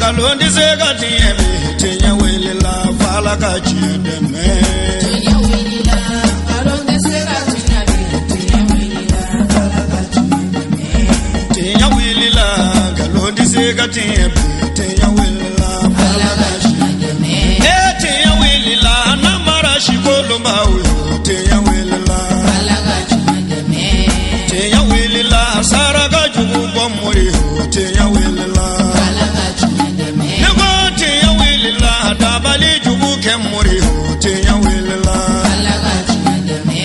Nkalon tɛ se ka tiɲɛ bi, tiɲɛ wulila f'Ala ka tiɲɛ dɛmɛ. Tiɲɛ wulila, nkalon tɛ se ka tiɲɛ bi, tiɲɛ wulila, Ala ka tiɲɛ dɛmɛ. Tiɲɛ wulila, nkalon tɛ se ka tiɲɛ bi, tiɲɛ wulila f'Ala Ala ka ka tiɲɛ tiɲɛ dɛmɛ. E tiɲɛ wulila, namara sikolonbaw yo, tiɲɛ wulila. Ala ka tiɲɛ dɛmɛ. Tiɲɛ wulila, saraka jugu bɔ mori yo, tiɲɛ wulila. Ala ka tiɲɛ dɛmɛ. Ne ko tiɲɛ wulila, dabali jugu kɛ mori yo, tiɲɛ wulila. Ala ka tiɲɛ dɛmɛ.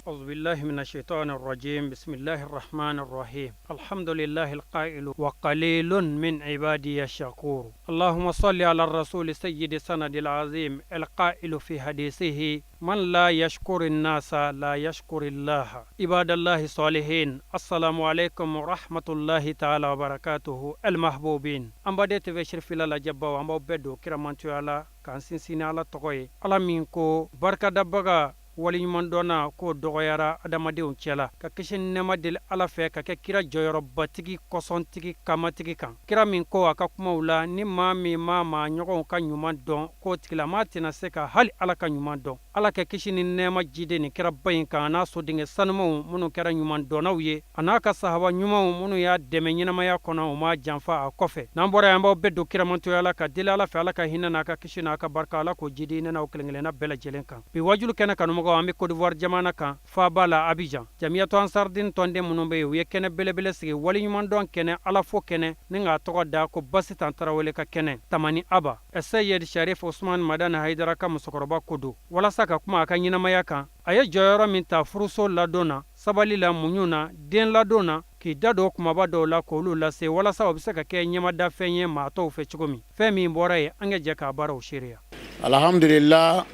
أعوذ بالله من الشيطان الرجيم بسم الله الرحمن الرحيم الحمد لله القائل وقليل من عبادي الشكور اللهم صل على الرسول سيد سند العظيم القائل في حديثه من لا يشكر الناس لا يشكر الله عباد الله الصالحين السلام عليكم ورحمة الله تعالى وبركاته المحبوبين an baden TV Cherifila lajɛbaw an b'aw bɛɛ don kiramantoya la k'an sinsin ni Ala tɔgɔ ye Ala min ko barikadabaga waleɲumandɔnna k'o dɔgɔyara adamadenw cɛla ka kisi ni nɛɛma deli Ala fɛ ka kɛ kira jɔyɔrɔbatigi kɔsɔntigi kamatigi kan kira min ko a ka kumaw la ni maa min ma maa ɲɔgɔnw ka ɲuman dɔn k'o tigilamaa tɛna se ka hali Ala ka ɲuman dɔn Ala ka kisi ni nɛɛma jiden ni kiraba in kan a n'a sodenkɛ sanumanw minnu kɛra ɲuman dɔnnaw ye a n'a ka sahaba ɲumanw minnu y'a dɛmɛ ɲɛnamaya kɔnɔ u ma janfa a kɔfɛ n'an bɔra yan an b'aw bɛɛ don kiramantoya la ka deli Ala fɛ Ala ka hinɛ n'a ka kisi n'a ka barika Ala k'o jidi ne n'aw kelen-kelenna bɛɛ lajɛlen kan bi wajulu kɛnɛ kanumɔgɔw an bɛ Côte d'Ivoire jamana kan faaba la Abidjan Jamiyatu Ansardine tɔnden minnu bɛ yen u ye kɛnɛ belebele sigi waleɲumandɔn kɛnɛ Ala fo kɛnɛ ni k'a tɔgɔ da ko Basitan Tarawele ka kɛnɛ Tamani Aba Seyid Sharif Usman Madani Hayidara ka musokɔrɔba ko don walasa ka kuma a ka ɲɛnamaya kan a ye jɔyɔrɔ min ta furuso ladon na sabali la muɲu na den ladon na k'i da don kumaba dɔw la k'olu lase walasa o bɛ se ka kɛ ɲɛmadafɛn ye maa tɔw fɛ cogo min fɛn min bɔra yen an ka jɛ k'a baaraw seereya alhamdulillah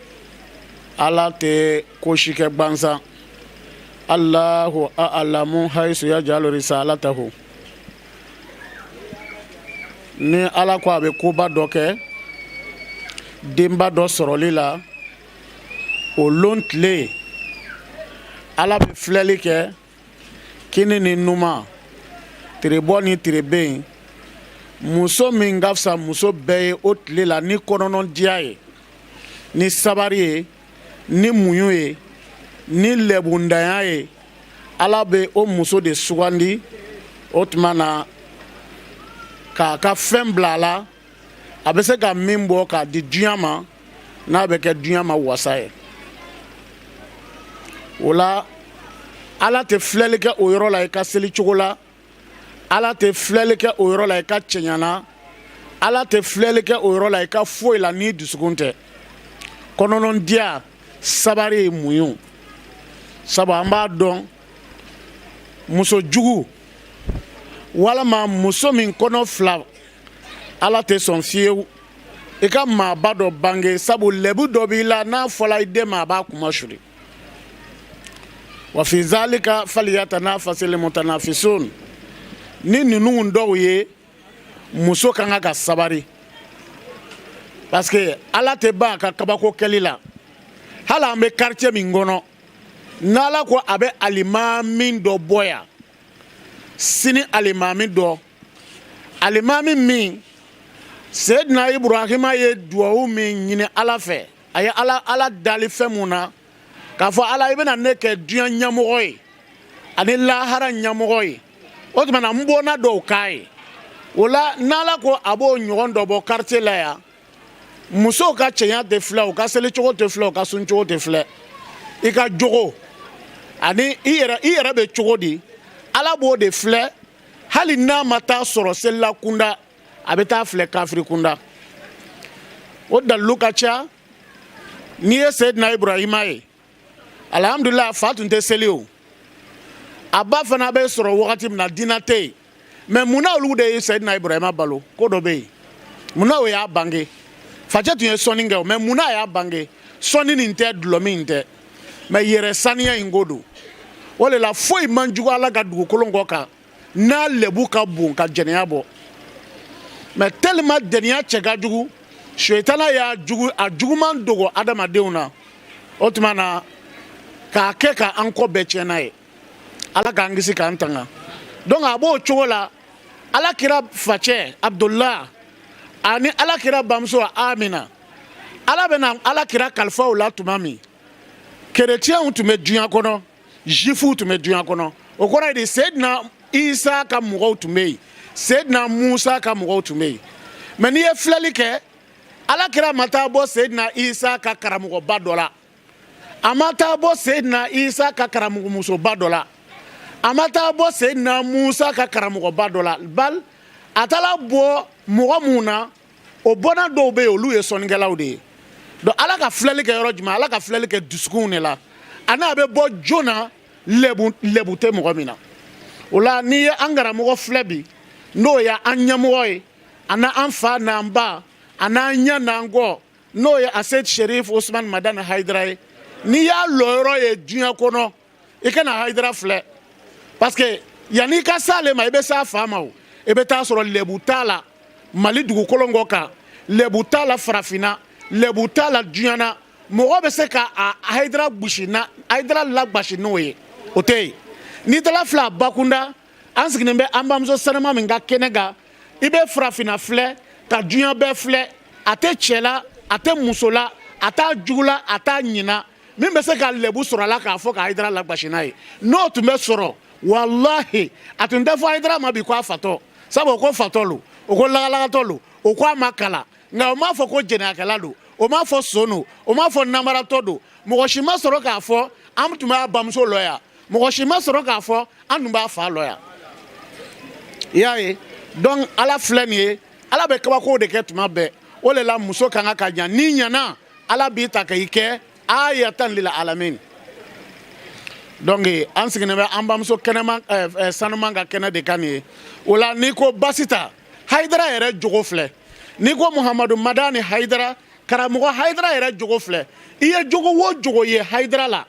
ala tɛ ko si kɛ gbansan allahu a'lamu haisu yajalu risalatahu ni ala ko a bɛ koba dɔ kɛ denba dɔ sɔrɔli la o lon tile ala bɛ filɛli kɛ kini ni numan tirebɔ ni tireben muso min ka fisa muso bɛɛ ye o tile la ni kɔnɔnɔdiya ye ni sabari ye ni muɲu ye ni lɛbundanya ye ala bɛ o muso de sugandi o tuma na k'a ka fɛn bila a la a bɛ se ka min bɔ k'a di duɲa ma n'a bɛ kɛ duɲa ma wasa ye o la ala tɛ filɛli kɛ o yɔrɔ la i ka seli cogo la ala tɛ filɛli kɛ o yɔrɔ la i ka cɛɲa na ala tɛ filɛli kɛ o yɔrɔ la i ka foyi la n'i dusukun tɛ kɔnɔnɔdiya sabari muɲu sabu an b'a dɔn muso jugu walama muso min kɔnɔ fila ala tɛ sɔn fiyewu i ka maaba dɔ bange sabu lɛbu dɔ b'i la n'a fɔla i den ma a b'a kuma suri wa fi zalika faliyatanafasil mutanafisun ni ninnu dɔw ye muso ka kan ka sabari parce que ala tɛ ban a ka kabako kɛli la hali an bɛ quartier min kɔnɔ n'ala ko a bɛ alimami dɔ bɔ yan sini alimami dɔ alimami min Seydina Ibrahima ye duwawu min ɲini ala fɛ a ye ala ala dali fɛn mun na k'a fɔ ala i bɛna ne kɛ duɲa ɲɛmɔgɔ ye ani lahara ɲɛmɔgɔ ye o tuma na n bɔnna dɔw k'a ye o la n'ala ko a b'o ɲɔgɔn dɔ bɔ quartier la yan musow ka cɛɲa tɛ filɛ u ka selicogo tɛ filɛ u ka suncogo tɛ filɛ i ka jogo ani i yɛrɛ i yɛrɛ bɛ cogo di ala b'o de filɛ hali n'a ma taa sɔrɔ selila kunda a bɛ taa filɛ kafiri kunda o dalilu ka ca n'i ye Seydina Ibrahima ye alhamdulillah a fa tun tɛ seli o a ba fana bɛ sɔrɔ wagati min na diinɛ tɛ yen mais munna olu de ye Seydina Ibrahima balo ko dɔ bɛ yen munna o y'a bange facɛ tun ye sɔnni kɛ o mais munna a y'a bange sɔnni nin tɛ dulɔmin in tɛ mais yɛrɛ saniya in ko don o de la foyi man jugu ala ka dugukolo kɔ kan n'a lɛbu ka bon ka jɛnɛya bɔ mais tellement jɛnɛya cɛ ka jugu sitana y'a jugu a juguman dogo adamadenw na o tuma na k'a kɛ ka an kɔ bɛɛ tiɲɛ n'a ye ala k'an kisi k'an tanga donc a b'o cogo la ala kira facɛ abdullah Ani Ala kira bamuso Amina, Ala bɛna Ala kira kalifa o la tuma min, kerecɛnw tun bɛ duɲa kɔnɔ, juifuw tun bɛ duɲa kɔnɔ. O kɔrɔ ye di? Seyidina Isa ka mɔgɔw tun bɛ yen, Seyidina Musa ka mɔgɔw tun bɛ yen. Mais n'i ye filɛli kɛ, Ala kira ma taa bɔ Seyidina Isa ka karamɔgɔba dɔ la, a ma taa bɔ Seyidina Isa ka karamɔgɔmusoba dɔ la, a ma taa bɔ Seyidina Musa ka karamɔgɔba dɔ la. Bal a taara bɔ mɔgɔ mun na, o bɔnna dɔw bɛ yen, olu ye sɔnnikɛlaw de ye. Donc Ala ka filɛli kɛ yɔrɔ jumɛn? Ala ka filɛli kɛ dusukunw de la, ani a bɛ bɔ jo na, lɛbu lɛbu tɛ mɔgɔ min na. O la, n'i ye an karamɔgɔ filɛ bi, n'o ye an ɲɛmɔgɔ ye, a n'an fa n'an ba, a n'an ɲɛ n'an kɔ, n'o ye Aseyid Sherif Usman Madani Hayidara ye, n'i y'a lɔyɔrɔ ye diɲɛ kɔnɔ, i kana Hayidara filɛ, parce que yanni i ka s'ale ma, i bɛ s'a fa ma. O i bɛ taa sɔrɔ lɛbu t'a la Mali dugukolo kɔ kan, lɛbu t'a la farafinna, lɛbu t'a la diɲɛ na. Mɔgɔ bɛ se ka a Hayidara gosi na, Hayidara lagbasi n'o ye, o tɛ yen. N'i taara filɛ a bakunda, an sigilen bɛ an bamuso sanuma min ka kɛnɛ kan, i bɛ farafinna filɛ ka diɲɛ bɛɛ filɛ, a tɛ cɛ la, a tɛ muso la, a t'a jugu la, a t'a ɲina min bɛ se ka lɛbu sɔrɔ a la k'a fɔ ka Hayidara lagbasi n'a ye. N'o tun bɛ sɔrɔ, walahi, a tun tɛ fɔ Hayidara ma bi ko a fatɔ, sabu o ko fatɔ lo, o ko lagalagatɔ lo, o ko a ma kalan. Nka o m'a fɔ ko jɛnɛyakɛla don, o m'a fɔ son don, o m'a fɔ namaratɔ don. Mɔgɔ si ma sɔrɔ k'a fɔ an tun b'a bamuso lɔ yan, mɔgɔ si ma sɔrɔ k'a fɔ an tun b'a fa lɔ yan. I y'a ye? Donc Ala filɛ nin ye, Ala bɛ kabakow de kɛ tuma bɛɛ. O de la muso ka kan ka ɲa. N'i ɲana, Ala b'i ta ka i kɛ ayatan lil alamin. Donc an sigilen bɛ an bamuso kɛnɛma sanuman ka kɛnɛ de kan nin ye. O la, n'i ko basita Hayidara yɛrɛ jogo filɛ, n'i ko Muhamadu Madani Hayidara, karamɔgɔ Hayidara yɛrɛ jogo filɛ, i ye jogo o jogo ye Hayidara la,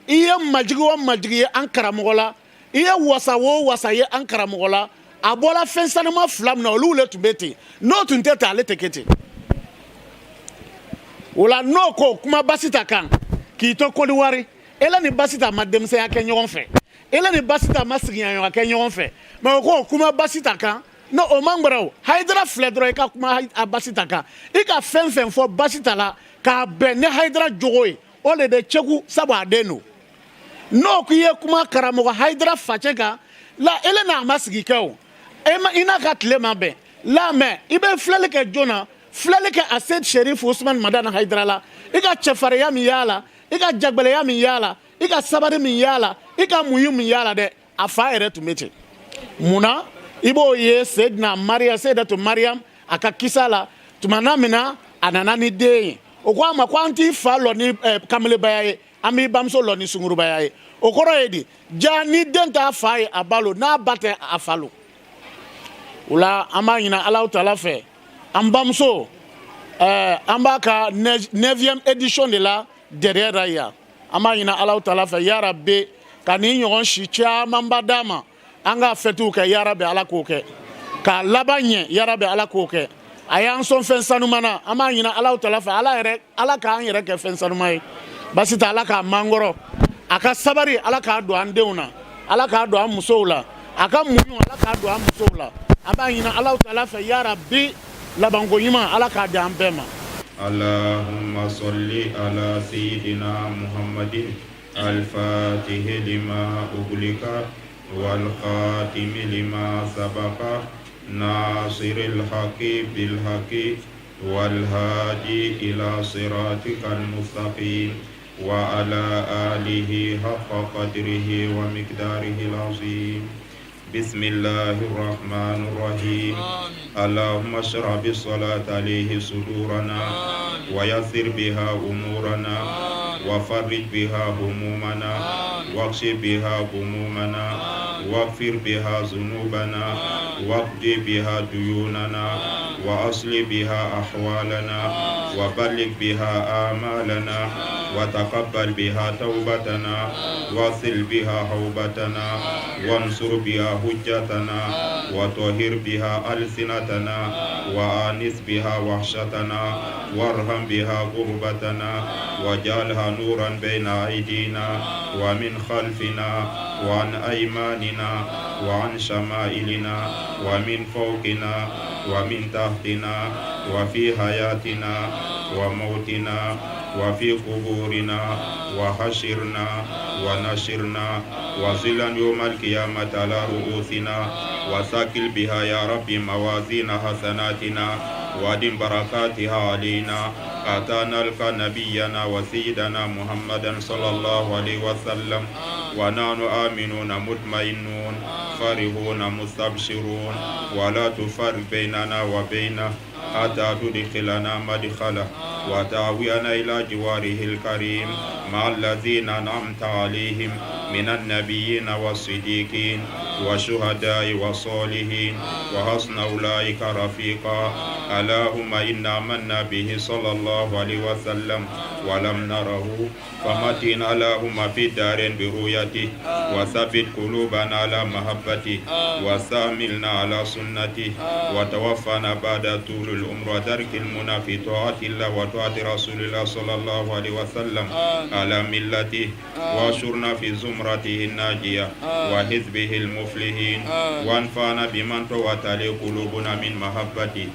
i ye majigi o majigi ye an karamɔgɔ la, i ye wasa o wasa ye an karamɔgɔ la, a bɔra fɛn sanuma fila min na, olu le tun bɛ ten. N'o tun tɛ ten, ale tɛ kɛ ten. O la, n'o ko kuma basita kan k'i to Kodiwari, ele ni basita ma denmisɛnya kɛ ɲɔgɔn fɛ, ele ni basita ma sigiɲɔgɔnya kɛ ɲɔgɔn fɛ, mais o ko kuma basita kan, n'o o man gbɛrɛ. O Hayidara filɛ dɔrɔn, i ka kuma a basita kan, i ka fɛn fɛn fɔ basita la k'a bɛn ni Hayidara jogo ye, o le de cɛku, sabu a den don. N'o k'i ye kuma karamɔgɔ Hayidara facɛ kan la, ele n'a ma sigi kɛ, o e ma, i n'a ka tile ma bɛn la, mais i bɛ filɛli kɛ joona, filɛli kɛ a Seyid Sherif Usman Madani Hayidara la, i ka cɛfarinya min y'a la, i ka jagbɛlɛya min y'a la, i ka sabari min y'a la, i ka muɲu min y'a la dɛ, a fa yɛrɛ tun bɛ ten. Mun na? I b'o ye Seyidina Mariam, Seyidatu Mariam, a ka kisa la, tuma na min na a nana ni den ye, o ko a ma ko an t'i fa lɔ ni kamelebaya ye, an b'i bamuso lɔ ni sungurubaya ye. O kɔrɔ ye di? Ja ni den t'a fa ye, a ba lo, n'a ba tɛ, a fa lo. O la, an b'a ɲini Alahu Taala fɛ, an bamuso, an b'a ka neuvième édition de la derrière la yan. An b'a ɲini Alahu Taala fɛ, yarabi, ka nin ɲɔgɔn si camanba d'a ma, an ka fɛtiw kɛ. Yarabi, Ala k'o kɛ k'a laban ɲɛ. Yarabi, Ala k'o kɛ. A y'an sɔn fɛn sanuman na. An b'a ɲini Alahu Taala fɛ, Ala yɛrɛ, Ala k'an yɛrɛ kɛ fɛn sanuman ye. Basi tɛ. Ala k'a mankɔrɔ, a ka sabari, Ala k'a don an denw na, Ala k'a don an musow la, a ka muɲu, Ala k'a don an musow la. An b'a ɲini Alahu Taala fɛ, yarabi, labanko ɲuman, Ala k'a di an bɛɛ ma. اللهم صل على سيدنا محمد الفاتح لما أغلق والخاتم لما سبق ناصر الحق بالحق والهادي إلى صراطك المستقيم وعلى آله حق قدره ومقداره العظيم. بسم الله الرحمن الرحيم. اللهم اشرح بالصلاة عليه صدورنا ويسر بها أمورنا وفرج بها همومنا واكشف بها غمومنا واغفر بها ذنوبنا واقض بها ديوننا وأصلح بها أحوالنا وبلغ بها آمالنا وتقبل بها توبتنا واغسل بها حوبتنا وانصر بها حجتنا وطهر بها ألسنتنا وآنس بها وحشتنا وارحم بها غربتنا واجعلها نورا بين أيدينا ومن خلفنا وعن أيماننا وعن شمائلنا ومن فوقنا ومن تحتنا. وفي حياتنا وموتنا وفي قبورنا وحشرنا ونشرنا وظلا يوم القيامة على رؤوسنا وساكل بها يا رب موازين حسناتنا وادم بركاتها علينا حتى نلقى نبينا وسيدنا محمدا صلى الله عليه وسلم ونحن آمنون مطمئنون فرحون مستبشرون ولا تفرق بيننا وبينه حتى تدخلنا مدخله وتأوينا إلى جواره الكريم مع الذين أنعمت عليهم من النبيين والصديقين والشهداء والصالحين وحسن أولئك رفيقا. اللهم إنا آمنا به صلى الله عليه وسلم ولم نره فمتنا اللهم في الدارين برؤيته وثبت قلوبنا على محبته وساملنا على سنته وتوفنا بعد طول العمر ودرك المنى في طاعة الله وطاعة رسول الله صلى الله عليه وسلم على ملته واشرنا في زمرته الناجية وحزبه المفلحين وانفعنا بمن طوت عليه قلوبنا من محبته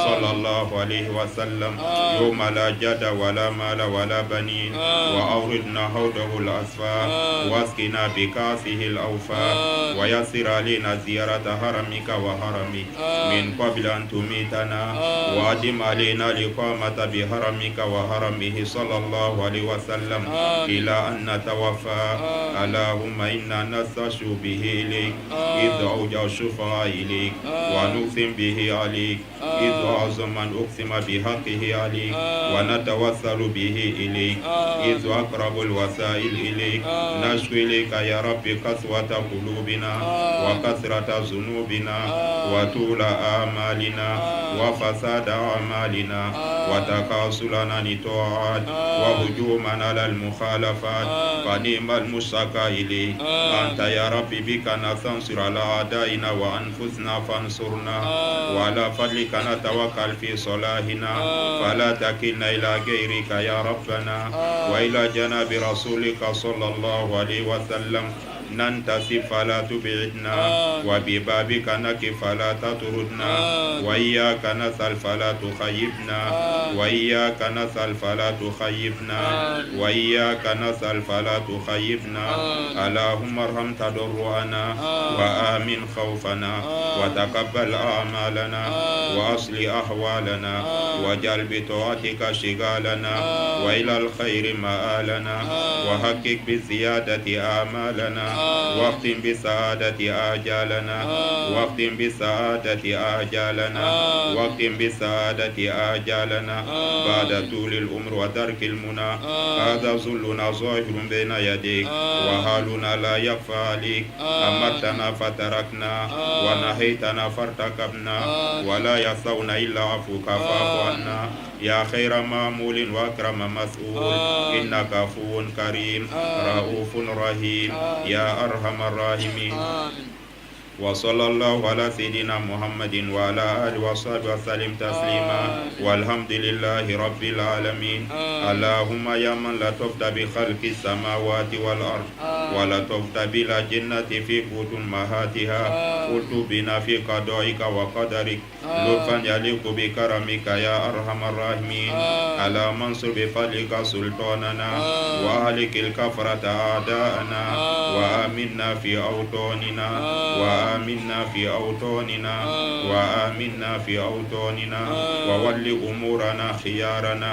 صلى الله عليه وسلم يوم لا جد ولا مال ولا بنين وأوردنا حوضه الأصفى واسقنا بكأسه الأوفى ويسر علينا زيارة حرمك وحرمك من قبل أن تميتنا وأدم علينا الإقامة بحرمك وحرمه صلى الله عليه وسلم إلى أن نتوفى. اللهم إنا نستشفع به إليك إذ أوجع الشفعاء إليك ونقسم به عليك إذ أعظم من أقسم بحقه عليك ونتوسل به إليك إذ أقرب الوسائل إليك. نشكو إليك يا رب قسوة قلوبنا وكثرة ذنوبنا وطول آمالنا وفساد أعمالنا وتكاسلنا عن الطاعات وهجومنا على المخالفات. فنعم المشتكى إليك أنت يا رب، بك نستنصر على أعدائنا وأنفسنا فانصرنا، وعلى فضلك نتوكل في صلاحنا فلا تكلنا إلى غيرك يا ربنا، وإلى جناب رسولك صلى الله عليه وسلم ننتسب فلا تبعدنا، وببابك نكف فلا تطردنا، وإياك نسأل فلا تخيبنا، وإياك نسأل فلا تخيبنا، وإياك نسأل فلا تخيبنا. اللهم ارحم تضرعنا وآمن خوفنا وتقبل أعمالنا وأصلح أحوالنا واجعل بطاعتك شغالنا وإلى الخير مآلنا وحقق بزيادة آمالنا واختم بسعادة آجالنا واختم بسعادة آجالنا واختم بسعادة آجالنا بعد طول العمر ودرك المنى. هذا ذلنا ظاهر بين يديك وحالنا لا يخفى عليك. أمرتنا فتركنا ونهيتنا فارتكبنا ولا يسعنا إلا عفوك فاعف عنا يا خير مأمول وأكرم مسؤول. إنك عفو كريم رؤوف رحيم يا أرحم الراحمين. وصلى الله على سيدنا محمد وعلى آله وصحبه وسلم تسليما والحمد لله رب العالمين. اللهم يا من لا تفدى بخلق السماوات والأرض ولا تفدى بلا جنة في بطون أمهاتها قلت بنا في قضائك وقدرك لطفا يليق بكرمك يا أرحم الراحمين. اللهم انصر بفضلك سلطاننا وأهلك الكفرة أعداءنا وآمنا في أوطاننا وآمنا في أوطاننا وآمنا في أوطاننا وول أمورنا خيارنا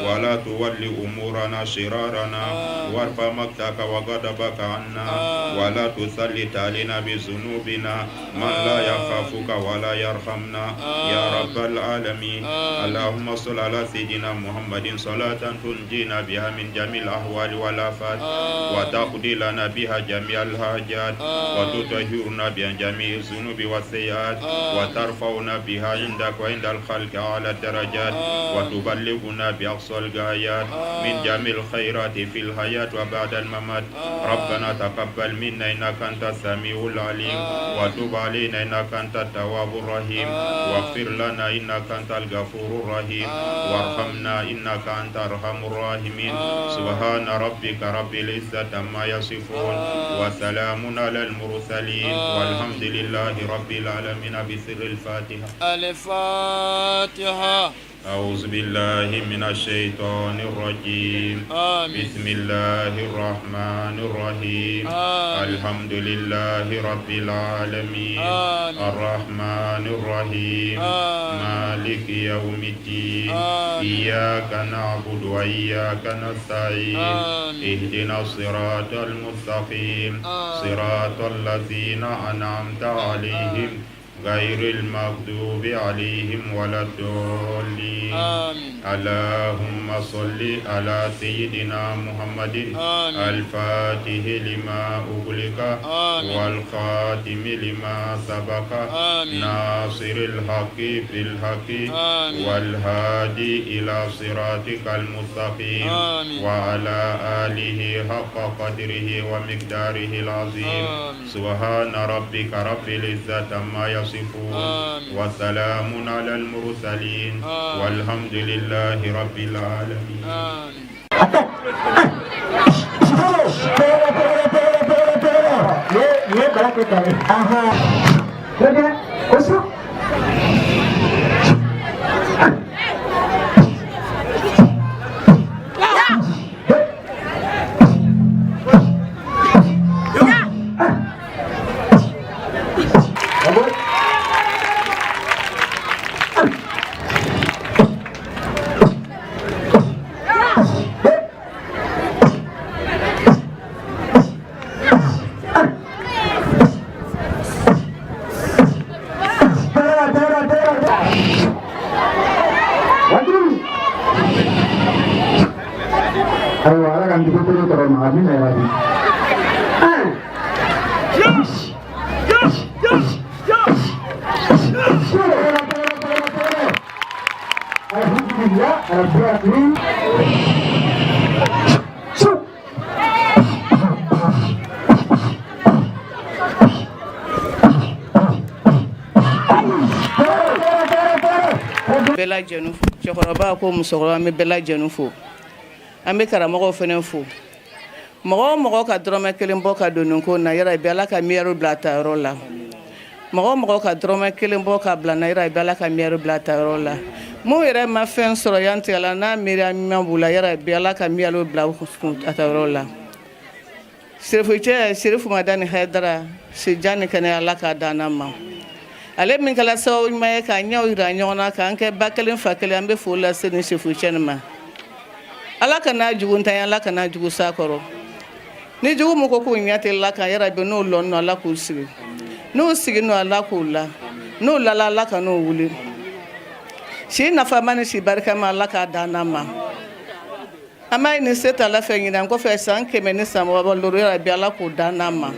ولا تول أمورنا شرارنا وارفع مقتك وغضبك عنا ولا تسلط علينا بذنوبنا من لا يخافك ولا يرحمنا يا رب العالمين. اللهم صل على سيدنا محمد صلاة تنجينا بها من جميع الأهوال والآفات وتقضي لنا بها جميع الحاجات وتطهرنا بها جميع الذنوب والسيئات وترفعنا بها عندك وعند الخلق على الدرجات وتبلغنا بأقصى الغايات من جميع الخيرات في الحياة وبعد الممات. ربنا تقبل منا إنك أنت السميع العليم وتب علينا إنك أنت التواب الرحيم واغفر لنا إنك أنت الغفور الرحيم وارحمنا إنك أنت أرحم الراحمين. سبحان ربك رب العزة عما يصفون وسلام على المرسلين والحمد لله رب العالمين. بسر الفاتحة. الفاتحة. أعوذ بالله من الشيطان الرجيم. آمين. بسم الله الرحمن الرحيم. آمين. الحمد لله رب العالمين. آمين. الرحمن الرحيم. آمين. مالك يوم الدين. آمين. إياك نعبد وإياك نستعين. آمين. اهدنا الصراط المستقيم. آمين. صراط الذين أنعمت عليهم غير المغضوب عليهم ولا الضالين. آمين. اللهم صل على سيدنا محمد آمين. الفاتح لما أغلق آمين. والخاتم لما سبق آمين. ناصر الحق بالحق آمين. والهادي إلى صراطك المستقيم آمين. وعلى آله حق قدره ومقداره العظيم. آمين. سبحان ربك رب العزة عما يصفون آمين. وسلام على المرسلين آمين. والحمد لله رب العالمين. آمين. Ayiwa, Ala k'an jugu tolo tɔgɔ ma, amina yarabi. Alhamdulillah, rabbil alamin. Bɛɛ lajɛlen fo, cɛkɔrɔba ko musokɔrɔba, an bɛ bɛɛ lajɛlen fo. An bɛ karamɔgɔw fana fo. Mɔgɔ o mɔgɔ ka dɔrɔmɛ kelen bɔ ka don nin ko na, yarabi Ala ka miyɛriw bila a tayɔrɔ la. Mɔgɔ o mɔgɔ ka dɔrɔmɛ kelen bɔ ka bila na, yarabi Ala ka miyɛriw bila a tayɔrɔ la. Mun yɛrɛ ma fɛn sɔrɔ yan tigɛ la, n'a miiriya ɲuman b'u la, yarabi Ala ka miyɛriw bila a tayɔrɔ la. Sirifucɛ Sirifu Madani Hayidara, sijan ni kɛnɛya Ala k'a d'an ma. Ale min kɛla sababu ɲuman ye k'an ɲɛw yira ɲɔgɔn na, k'an kɛ ba kelen fa kelen, an bɛ foli lase nin Sirifucɛ nin ma. Ala kana jugu ntanya, Ala kana jugu s'a kɔrɔ. Ni jugu min ko k'u ɲɛ tɛ la kan, yarabi n'u lɔ nɔ, Ala k'u sigi. N'u sigi nɔ, Ala k'u la. N'u lala, Ala ka n'u wuli. Si nafama ni si barikama, Ala k'a d'an ma. An b'a ɲini se t'Ala fɛ ɲinan kɔfɛ san 100 ni san 25, yarabi Ala k'o d'an ma.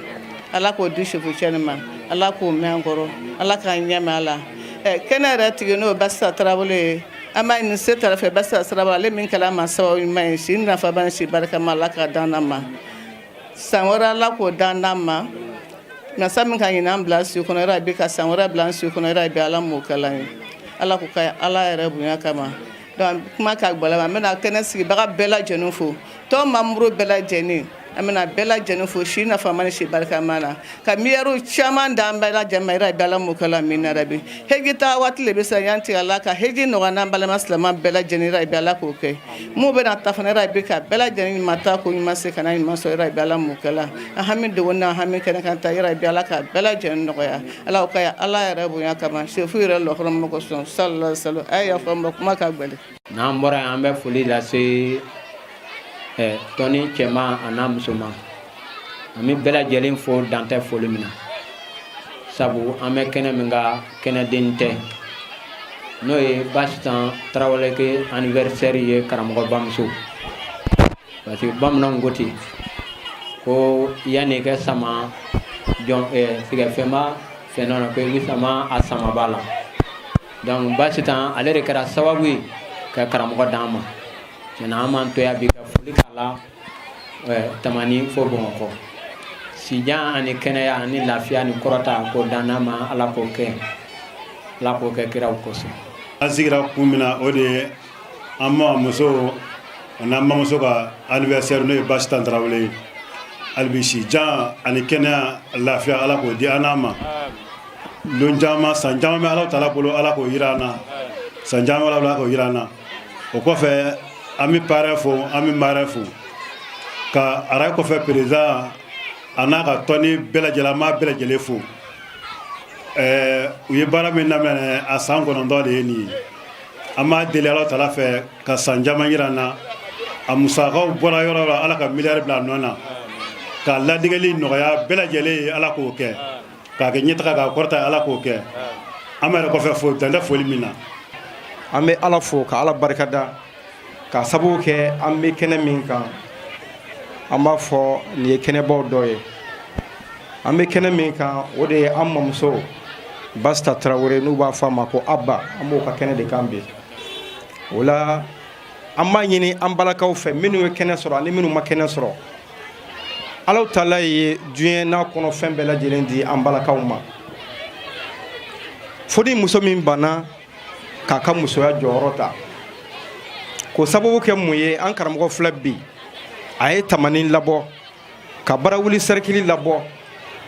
Ala k'o di Sirifucɛ nin ma. Ala k'o mɛn an kɔrɔ. Ala k'an ɲɛ mɛn a la. Kɛnɛ yɛrɛ tigi n'o ye Basisa Tarawele ye. An b'a ɲini se t'Ala fɛ Basisa Tarawele, ale min kɛla an ma sababu ɲuman ye, si nafama ni si barikama, Ala k'a d'an ma. San wɛrɛ Ala k'o d'an ma. Masa min ka ɲinan bila si kɔnɔ, yarabi ka san wɛrɛ bila an si kɔnɔ, yarabi Ala m'o kɛla ye. Ala k'o kɛ Ala yɛrɛ bonya kama. Donc kuma ka gwɛlɛn, an bɛna kɛnɛ sigibaga bɛɛ lajɛlen fo, tɔn mamuru bɛɛ lajɛlen, an bɛna bɛɛ lajɛlen fo si nafama ni si barikama na, ka miyɛriw caman d'an bɛɛ lajɛlen ma, yarabi Ala m'o kɛla min na. Yarabi heji taa waati le bɛ se yan tigɛ la, ka heji nɔgɔya n'an balima silamɛ bɛɛ lajɛlen, yarabi Ala k'o kɛ. Mun bɛna ta fana, yarabi ka bɛɛ lajɛlen ɲuman taa ko ɲuman se ka na ɲuman sɔrɔ, yarabi Ala m'o kɛla. An hami dogo n'an hami kɛnɛ kan ta, yarabi Ala ka bɛɛ lajɛlen nɔgɔya. Ala k'o kɛ Ala yɛrɛ bonya kama, sefu yɛrɛ lɔkɔrɔ kosɔn, sallallahu alaihi wasallam. A ye yafa n ma, kuma ka gwɛlɛn. N'an bɔra yen, an bɛ foli lase tɔni cɛman a n'a musoman. An bɛ bɛɛ lajɛlen fo, dan tɛ foli min na, sabu an bɛ kɛnɛ min kan, kɛnɛden tɛ, n'o ye Basitan Tarawele ke anniversaire ye, karamɔgɔ bamuso. Parce que bamananw ko ten ko yanni i ka sama jɔn sigɛfɛnba fɛn na, ko i bɛ sama a samaba la. Donc Basitan ale de kɛra sababu ye ka karamɔgɔ d'an ma. Tiɲɛna, an m'an to yan bi ka foli k'a la Tamani fo Bamakɔ. Sijan ani kɛnɛya ani lafiya ni kɔrɔta k'o dan n'an ma, Ala k'o kɛ, Ala k'o kɛ kiraw kosɔn. An sigira kun min na, o de ye an mamuso o n'an bamuso ka anniversaire, n'o ye Basitan Tarawele ye. Hali bi si jan ani kɛnɛya, lafiya, Ala k'o di an n'a ma. Lon caman, san caman bɛ Ala taala bolo, Ala k'o yira an na. San caman, Ala k'o yira an na. O kɔfɛ, an bɛ parrain fo, an bɛ marraine fo, ka araye kɔfɛ président a n'a ka tɔni bɛɛ lajɛlen, an b'a bɛɛ lajɛlen fo. U ye baara min daminɛ, a san 9 de ye nin ye. An b'a deli Ala taala fɛ ka san caman yira an na. A musakaw bɔra yɔrɔ la, Ala ka miliyari bila a nɔ na, ka ladigɛli nɔgɔya bɛɛ lajɛlen ye. Ala k'o kɛ k'a kɛ ɲɛtaga, k'a kɔrɔta, Ala k'o kɛ. An bɛ yɛrɛ kɔfɛ fo, dan tɛ foli min na. An bɛ Ala fo, ka Ala barikada, ka sababu kɛ an bɛ kɛnɛ min kan. An b'a fɔ nin ye kɛnɛbaw dɔ ye. An bɛ kɛnɛ min kan, o de ye an mamuso Basita Tarawele, n'u b'a fɔ a ma ko Aba. An b'o ka kɛnɛ de kan bi. O la, an b'a ɲini an balakaw fɛ, minnu ye kɛnɛ sɔrɔ ani minnu ma kɛnɛ sɔrɔ, Ala taala ye diɲɛ n'a kɔnɔ fɛn bɛɛ lajɛlen di an balakaw ma, fo ni muso min banna k'a ka musoya jɔyɔrɔ ta. K'o sababu kɛ mun ye? An karamɔgɔ filɛ bi, a ye Tamani labɔ, ka Barawuli sɛrikili labɔ,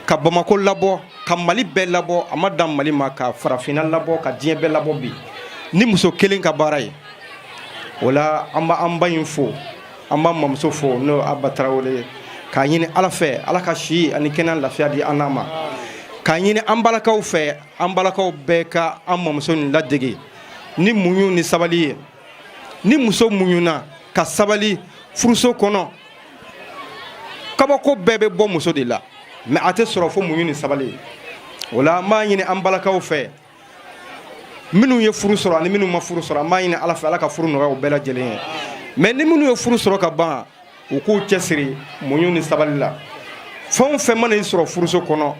ka Bamako labɔ, ka Mali bɛɛ labɔ. A ma dan Mali ma, ka farafinna labɔ, ka diɲɛ bɛɛ labɔ bi ni muso kelen ka baara ye. O la, an b'an ba in fo, an b'an mamuso fo, n'o Aba Tarawele ye, k'a ɲini Ala fɛ, Ala ka si ani kɛnɛ, lafiya di an n'a ma, k'a ɲini an balakaw fɛ, an balakaw bɛɛ ka an mamuso nin ladege ni muɲu ni sabali ye. Ni muso muɲuna ka sabali furuso kɔnɔ, kabako bɛɛ bɛ bɔ muso de la, mais a tɛ sɔrɔ fo muɲu ni sabali ye. O la, an b'a ɲini an balakaw fɛ, minnu ye furu sɔrɔ ani minnu ma furu sɔrɔ, an b'a ɲini Ala fɛ, Ala ka furu nɔgɔya u bɛɛ lajɛlen ye. Mais ni minnu ye furu sɔrɔ ka ban, u k'u cɛsiri muɲu ni sabali la. Fɛn o fɛn mana i sɔrɔ furuso kɔnɔ,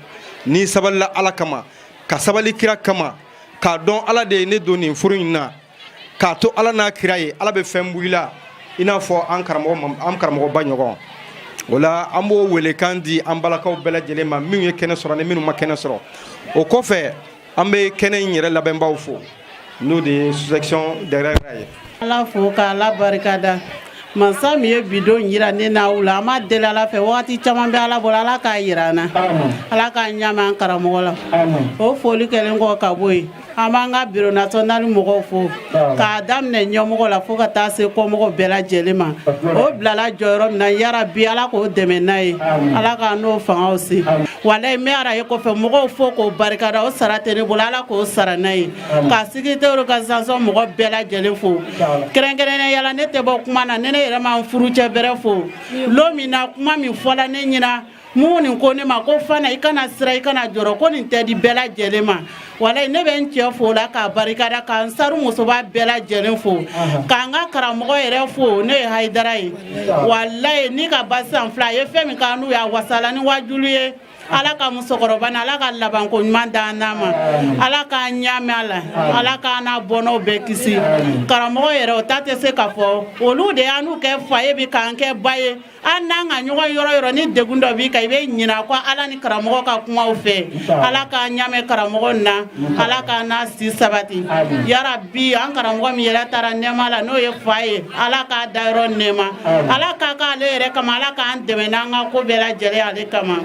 n'i sabalila Ala kama, ka sabali kira kama, k'a dɔn Ala de ye ne don nin furu in na, k'a to Ala n'a kira ye, Ala bɛ fɛn bɔ i la, i n'a fɔ an karamɔgɔ, an karamɔgɔba ɲɔgɔn. O la, an b'o welekan di an balakaw bɛɛ lajɛlen ma, minnu ye kɛnɛ sɔrɔ ani minnu ma kɛnɛ sɔrɔ. O kɔfɛ, an bɛ kɛnɛ in yɛrɛ labɛnbaw fo, n'o de ye sous-section Dɛrɛra ye. Ala fo, k'Ala barikada, masa min ye bidon yira ne n'aw la. An b'a deli Ala fɛ, wagati caman bɛ Ala bolo, Ala k'a yira an na, Ala k'an ɲamɛ an karamɔgɔ la. O foli kɛlen kɔ ka bɔ yen, an b'an ka bureau national mɔgɔw fo, k'a daminɛ ɲɛmɔgɔ la fo ka taa se kɔmɔgɔw bɛɛ lajɛlen ma. O bilala jɔyɔrɔ min na, yarabi Ala k'o dɛmɛ n'a ye, Ala k'an n'o fangaw se. Walayi, n bɛ araye kɔfɛ mɔgɔw fo k'o barikada, o sara tɛ ne bolo, Ala k'o sara n'a ye. Ka sécurité organisation mɔgɔ bɛɛ lajɛlen fo kɛrɛnkɛrɛnnenya la. Ne tɛ bɔ kuma na ne ne yɛrɛ ma n furucɛ bɛrɛ fo. Lon min na kuma min fɔla ne ɲɛna, mun nin ko ne ma ko Fana, i kana sira, i kana jɔrɔ, ko nin tɛ di bɛɛ lajɛlen ma. Walayi, ne bɛ n cɛ fo la k'a barikada, k'an saru musoba bɛɛ lajɛlen fo, k'an ka karamɔgɔ yɛrɛ fo, n'o ye Hayidara ye. Walayi, ni ka ba sisan fila a ye fɛn min k'an n'u y'a wasala ni wajulu ye. Ala ka musokɔrɔba ni Ala ka labanko ɲuman d'an n'a ma, Ala k'an ɲaami a la, Ala k'an n'a bɔnnaw bɛɛ kisi. Karamɔgɔ yɛrɛ, o ta tɛ se ka fɔ. Olu de y'an n'u kɛ fa ye bi, k'an kɛ ba ye. An n'an ka ɲɔgɔn yɔrɔ yɔrɔ, ni degun dɔ b'i kan, i bɛ ɲinɛ ko Ala ni karamɔgɔ ka kumaw fɛ. Ala k'an ɲamɛ karamɔgɔ na, Ala k'an n'a si sabati, yarabi. An karamɔgɔ min yɛrɛ taara nɛɛma la, n'o ye fa ye, Ala k'a dayɔrɔ nɛɛma, Ala k'a k'ale yɛrɛ kama, Ala k'an dɛmɛ n'an ka ko bɛɛ lajɛlen ale kama.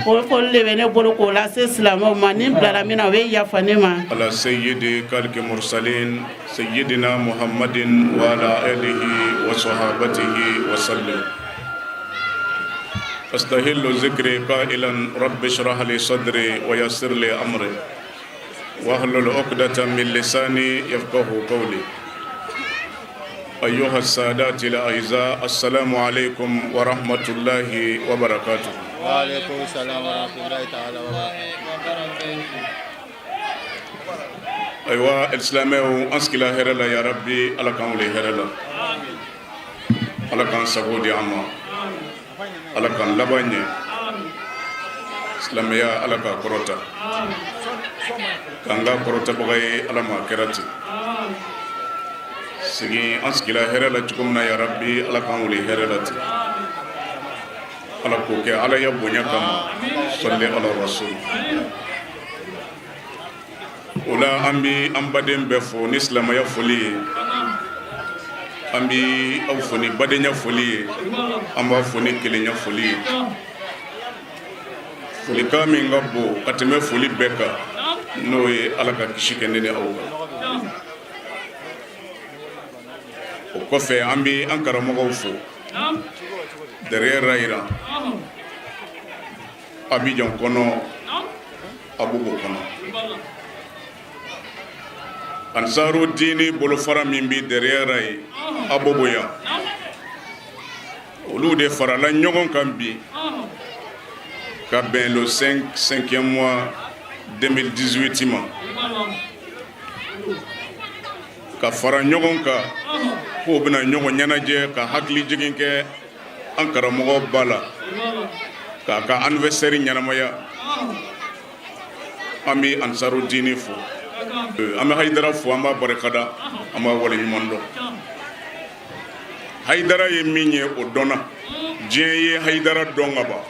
O foli de bɛ ne bolo k'o lase silamɛw ma. Ni bilala min na, o bɛ yafa ne ma. على سيد خلق مرسلين سيدنا محمد وعلى آله وصحابته وسلم. أستهل ذكري قائلا: رب اشرح لي صدري ويسر لي أمري واحلل عقدة من لساني يفقه قولي. أيها السادات الأعزاء، السلام عليكم ورحمة الله وبركاته. وعليكم السلام ورحمة الله تعالى وبركاته. Ayiwa, silamɛw, an sigila hɛrɛ la. Ya Rabbi, Ala k'an wuli hɛrɛ la, Ala k'an sago di an ma, Ala k'an laban ɲɛ. Silamɛya, Ala k'a kɔrɔta, k'an ka kɔrɔtabaga ye. Ala ma a kɛra ten. Sigi, an sigila hɛrɛ la cogo min na, ya Rabbi, Ala k'an wuli hɛrɛ la ten. Ala k'o kɛ Ala ya bonya kama. Sɔli ala rasul. O la, an bi an baden bɛɛ fo ni silamɛya foli ye, an bi aw fo ni badenya foli ye, an b'a fo ni kelenya foli ye. Folikan min ka bon ka tɛmɛ foli bɛɛ kan, n'o ye Ala ka kisi kɛ ne ni aw kan. O kɔfɛ, an bɛ an karamɔgɔw fo derrière Iran, Abidjan kɔnɔ, Abobo kɔnɔ. Ansaru diini bolofara min bɛ derrière ye Abobo yan, olu de farala ɲɔgɔn kan bi ka bɛn le 5 5e mois 2018 ma, ka fara ɲɔgɔn kan k'o bɛna ɲɔgɔn ɲɛnajɛ, ka hakili jigin kɛ an karamɔgɔ ba la, k'a ka anniversaire ɲɛnamaya. An bɛ Ansaru diini fo, an bɛ Hayidara fo, an b'a barikada, an b'a waleɲuman dɔn. Hayidara ye min ye, o dɔnna. Diɲɛ ye Hayidara dɔn ka ban.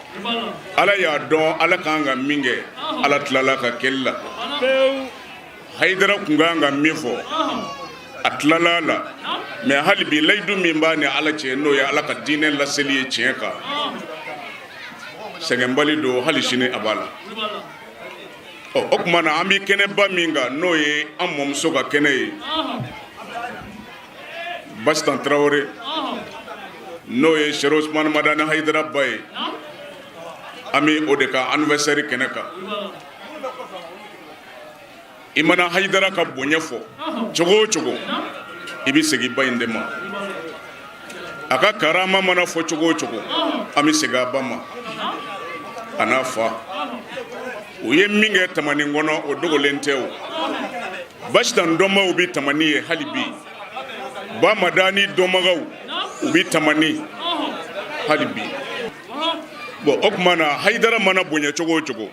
Ala y'a dɔn Ala kan ka min kɛ, Ala tilala ka kɛli la. Hayidara kun kan ka min fɔ, a tilala la. Mais hali bi, layidu min b'a ni Ala cɛ, n'o ye Ala ka diinɛ laseli ye tiɲɛ kan, sɛgɛnbali don, hali sini a b'a la. Ɔ, o tuma na, an bɛ kɛnɛba min kan, n'o ye an mɔmuso ka kɛnɛ ye, Basitan Tarawele, n'o ye Sɛri Usumani Madani Hayidara ba ye, an bɛ o de ka anniversaire kɛnɛ kan. I mana Hayidara ka bonya fɔ cogo o cogo, i bɛ segin ba in de ma. A ka karama mana fɔ cogo o cogo, an bɛ segin a ba ma, a n'a fa. U ye min kɛ tamani kɔnɔ, o dogolen tɛ. O Basitan dɔnbaw bɛ tamani ye hali bi. Ba Madani dɔnbagaw, u bɛ tamani hali bi. Bon, o tuma na, Hayidara mana bonya cogo o cogo,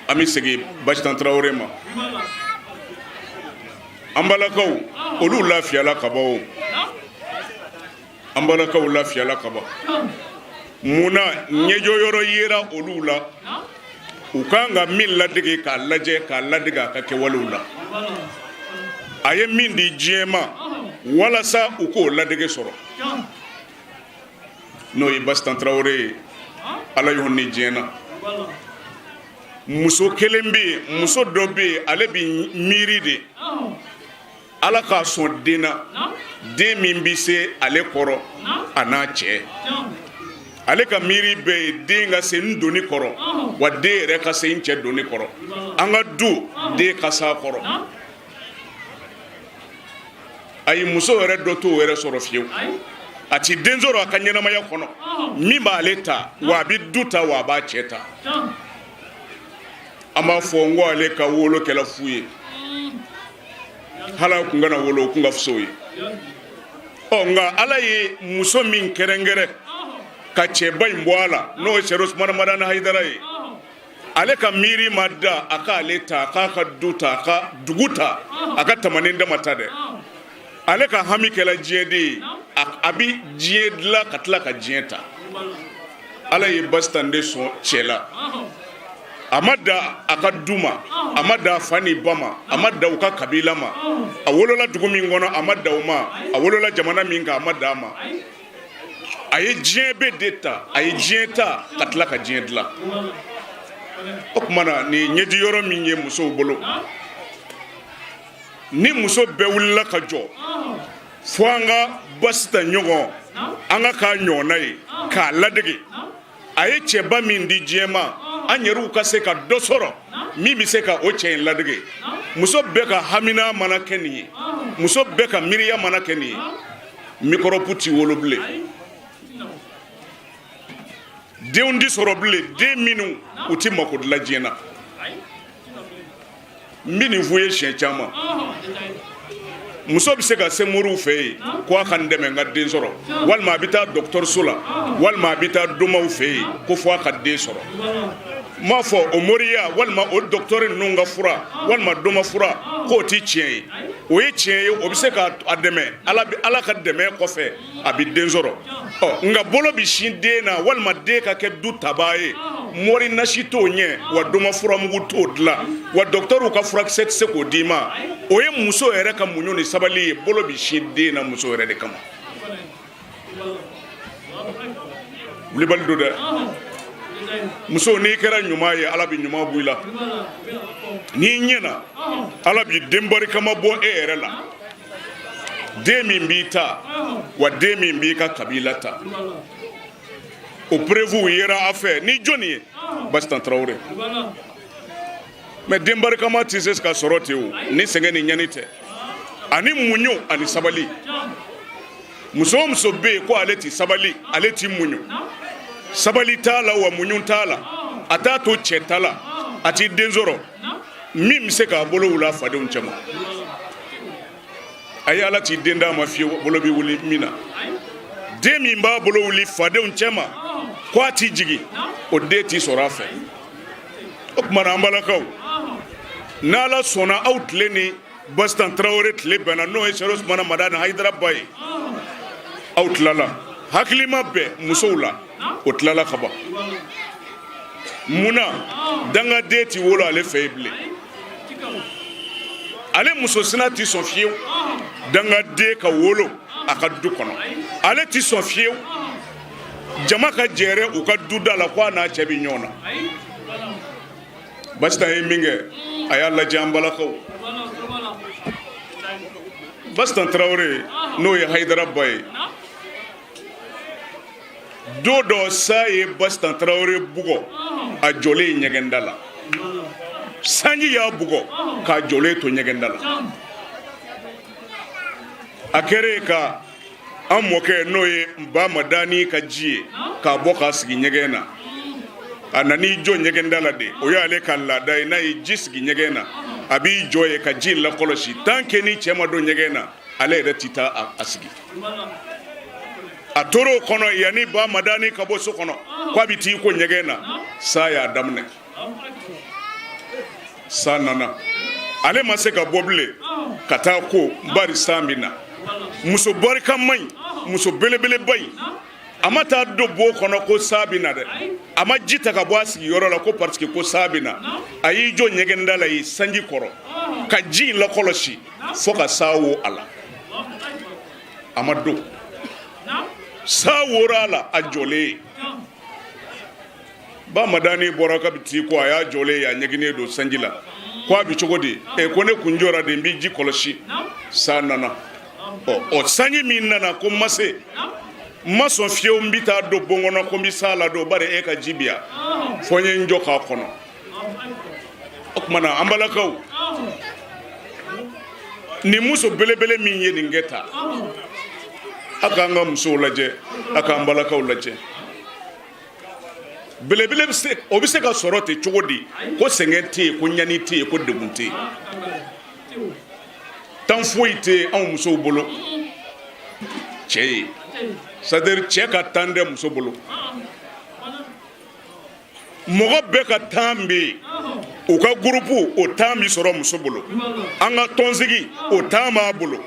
an bɛ segin Basitan Tarawele ma. An balakaw, olu lafiyala kaban. O an balakaw lafiyala kaban. Mun na? Ɲɛjɔ yɔrɔ yera olu la, u kan ka min ladege, k'a lajɛ, k'a ladege a ka kɛwalew la. A ye min di diɲɛ ma walasa u k'o ladege sɔrɔ, n'o ye Basitan Tarawele ye. Ala y'o ni diɲɛ na. Muso kelen bɛ yen, muso dɔ bɛ yen, ale bɛ miiri de Ala k'a sɔn den na, den min bɛ se ale kɔrɔ, a n'a cɛ. Ale ka miiri bɛɛ ye den ka se n doni kɔrɔ, wa den yɛrɛ ka se n cɛ doni kɔrɔ, an ka du den ka s'a kɔrɔ. Ayi, muso yɛrɛ dɔ t'o yɛrɛ sɔrɔ fiyewu. A ti den sɔrɔ a ka ɲɛnamaya kɔnɔ min b'ale ta, wa a bɛ du ta, wa a b'a cɛ ta. An b'a fɔ n ko ale ka wolo kɛla fu ye. Hali a kun kana wolo, o kun ka fisa o ye. Ɔ, nka Ala ye muso min kɛrɛnkɛrɛn ka cɛba in bɔ a la, n'o ye Sɛri Usumani Madani Hayidara ye, ale ka miiri ma da a ka ale ta, a k'a ka du ta, a ka dugu ta, a ka tamani dama ta dɛ. Ale ka hami kɛla diɲɛ de ye. A bɛ diɲɛ dilan ka tila ka diɲɛ ta. Ala ye Basitan de sɔn cɛ la. A ma da a ka du ma, a ma da a fa ni ba ma, a ma da u ka kabila ma, a wolola dugu min kɔnɔ, a ma da o ma, a wolola jamana min kan, a ma da a ma. A ye diɲɛ bɛɛ de ta, a ye diɲɛ ta ka tila ka diɲɛ dilan. O tuma na, nin ɲɛji yɔrɔ min ye musow bolo, ni muso bɛɛ wulila ka jɔ fo an ka Basitan ɲɔgɔn, an ka k'a ɲɔgɔnna ye k'a ladege. A ye cɛba min di diɲɛ ma, an yɛrɛw ka se ka dɔ sɔrɔ min bɛ se ka o cɛ in ladege. Muso bɛɛ ka hamina mana kɛ nin ye, muso bɛɛ ka miiriya mana kɛ nin ye, mikɔrɔpu ti wolo bilen, denw ti sɔrɔ bilen, den minnu u ti mako dilan diɲɛ na. N bɛ nin f'u ye siɲɛ caman. Muso bɛ se ka se moriw fɛ yen ko a ka n dɛmɛ n ka den sɔrɔ, walima a bɛ taa dɔgɔtɔrɔso la, walima a bɛ taa domaw fɛ yen ko fo a ka den sɔrɔ. N m'a fɔ o moriya walima o dɔgɔtɔrɔ ninnu ka fura walima doma fura k'o tɛ tiɲɛ ye. O ye tiɲɛ ye, o bɛ se ka a dɛmɛ. Ala ka dɛmɛ kɔfɛ, a bɛ den sɔrɔ. Ɔ, nka bolo bɛ sin den na walima den ka kɛ du tabaa ye, mori nasi t'o ɲɛ, wa doma furamugu t'o dilan, wa dɔgɔtɔrɔw ka furakisɛ tɛ se k'o d'i ma. O ye muso yɛrɛ ka muɲu ni sabali ye. Bolo bɛ sin den na muso yɛrɛ de kama. Wulibali don dɛ. Muso, n'i kɛra ɲuman ye, Ala bɛ ɲuman bɔ i la. N'i ɲɛna, Ala b'i den barikama bɔ e yɛrɛ la, den min b'i ta wa den min b'i ka kabila ta. O preuve yera a fɛ ni jɔnni ye? Basitan Tarawele. Mais den barikama tɛ se ka sɔrɔ ten o, ni sɛgɛn ni ɲani tɛ, ani muɲu ani sabali. Muso o muso bɛ yen ko ale ti sabali, ale ti muɲu, sabali t'a la wa muɲu t'a la, a t'a to cɛ ta la, a ti den sɔrɔ min bɛ se k'a bolo wuli a fadenw cɛma. Ayi, Ala t'i den d'a ma fiyewu bolo bɛ wuli min na. Den min b'a bolo wuli fadenw cɛma ko a ti jigin, o den ti sɔrɔ a fɛ. O tuma na, an balakaw, n'Ala sɔnna, aw tile ni Basitan Tarawele tile bɛnna, n'o ye Sɛri Usumana Madani Hayidara ba ye, aw tilala hakilima bɛɛ musow la, o tilala ka ban. Mun na dangaden ti wolo ale fɛ yen bilen? Ale muso sina ti sɔn fiyewu dangaden ka wolo a ka du kɔnɔ. Ale ti sɔn fiyewu jama ka jɛrɛ u ka duda la ko a n'a cɛ bi ɲɔgɔn na. Basitan ye min kɛ, a y'a lajɛ, an balakaw. Basitan Tarawele, n'o ye Hayidara ba ye, don dɔ sa ye Basitan Tarawele bugɔ a jɔlen ɲɛgɛnda la. Sanji y'a bugɔ k'a jɔlen to ɲɛgɛnda la. A kɛra ka an mɔkɛ, n'o ye ba Madani ka ji ye, k'a bɔ k'a sigi ɲɛgɛn na. A nan'i jɔ ɲɛgɛnda la de, o y'ale ka laada ye. N'a ye ji sigi ɲɛgɛn na, a b'i jɔ ye ka ji in lakɔlɔsi. Tant que ni cɛ ma don ɲɛgɛn na, ale yɛrɛ ti taa a sigi. A tor'o kɔnɔ, yanni ba Madani ka bɔ so kɔnɔ k'a bɛ t'i ko ɲɛgɛn na, sa y'a daminɛ. San nana, ale ma se ka bɔ bilen ka taa ko, bari san bɛ na. Muso barikama in, muso belebeleba in, a ma taa don bon kɔnɔ ko san bɛ na dɛ. A ma ji ta ka bɔ a sigiyɔrɔ la ko parce que ko san bɛ na. A y'i jɔ ɲɛgɛnda la yen sanji kɔrɔ ka ji in lakɔlɔsi fo ka san wo a la. A ma don, san wora a la, a jɔlen ye. Ba Madani bɔra ka bɛ t'i ko, a y'a jɔlen ye, a ɲɛgɛnnen don sanji la, ko a bɛ cogo di? E ko ne kun jɔra de, n bɛ ji kɔlɔsi, san nana. Ɔ ɔ, sanji min nana, ko n ma se, n ma sɔn fiyewu n bɛ taa don bon kɔnɔ ko n bɛ sa ladon, bari e ka ji bi yan, fo n ye n jɔ k'a kɔnɔ. O tuma na, an balakaw, nin muso belebele min ye nin kɛ tan, a k'an ka musow lajɛ, a k'an balakaw lajɛ. Belebele bɛ se, o bɛ se ka sɔrɔ ten cogo di ko sɛgɛn tɛ yen, ko ɲani tɛ yen, ko degun tɛ yen, tan foyi tɛ yen anw musow bolo cɛ ye? C'est à dire cɛ ka tan tɛ muso bolo. Mɔgɔ bɛɛ ka tan bɛ yen, u ka groupe, o tan bɛ sɔrɔ muso bolo. An ka tɔnsigi, o tan b'a bolo.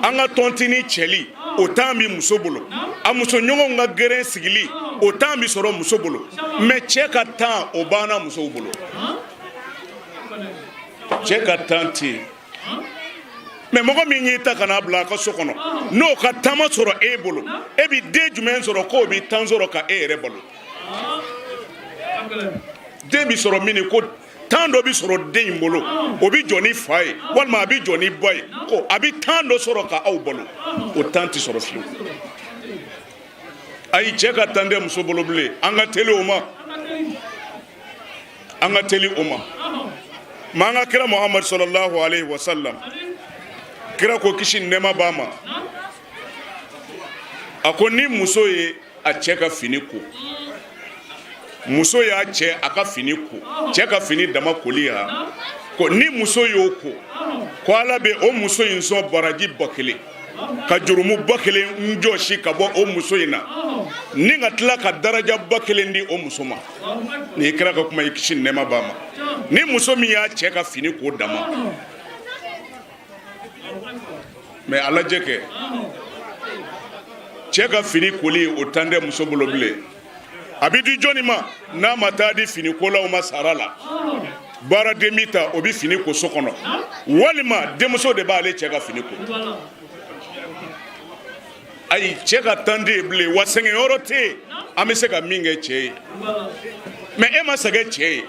An ka tɔntini cɛli, o tan bɛ muso bolo. A muso ɲɔgɔnw ka gɛrɛn sigili, o tan bɛ sɔrɔ muso bolo. Mais cɛ ka tan, o banna musow bolo. Cɛ ka tan tɛ yen. Mais mɔgɔ min y'i ta ka n'a bila a ka so kɔnɔ, n'o ka tan ma sɔrɔ e bolo, e bɛ den jumɛn sɔrɔ k'o bɛ tan sɔrɔ ka e yɛrɛ balo? Den bɛ sɔrɔ min ko tan dɔ bɛ sɔrɔ den in bolo, o bɛ jɔ ni fa ye walima a bɛ jɔ ni ba ye, ko a bɛ tan dɔ sɔrɔ ka aw balo, o tan tɛ sɔrɔ fiyewu. Ayi, cɛ ka tan tɛ muso bolo bilen. An ka teli o ma, an ka teli o ma. Ma an ka kira Muhamadu sallallahu alaihi wasallam, kira ko, kisi ni nɛɛma b'a ma, a ko ni muso ye a cɛ ka fini ko, muso y'a cɛ a ka fini ko, cɛ ka fini dama koli ya ko, ni muso y'o ko, ko Ala bɛ o muso in sɔn baraji 1000, ka jurumu 1000 n jɔsi ka bɔ o muso in na, ni ka tila ka daraja 1000 di o muso ma. Nin ye kira ka kuma ye, kisi ni nɛɛma b'a ma. Ni muso min y'a cɛ ka fini ko dama. Mais a lajɛ kɛ, cɛ ka fini koli, o tan tɛ muso bolo bilen. A bɛ di jɔnni ma? N'a ma taa di fini kolaw ma sara la, baaraden bɛ ta, o bɛ fini ko so kɔnɔ, walima denmuso de b'ale cɛ ka fini ko. Ayi, cɛ ka tan tɛ yen bilen wa sɛgɛn yɔrɔ tɛ yen an bɛ se ka min kɛ cɛ ye. Mais e ma sɛgɛn cɛ ye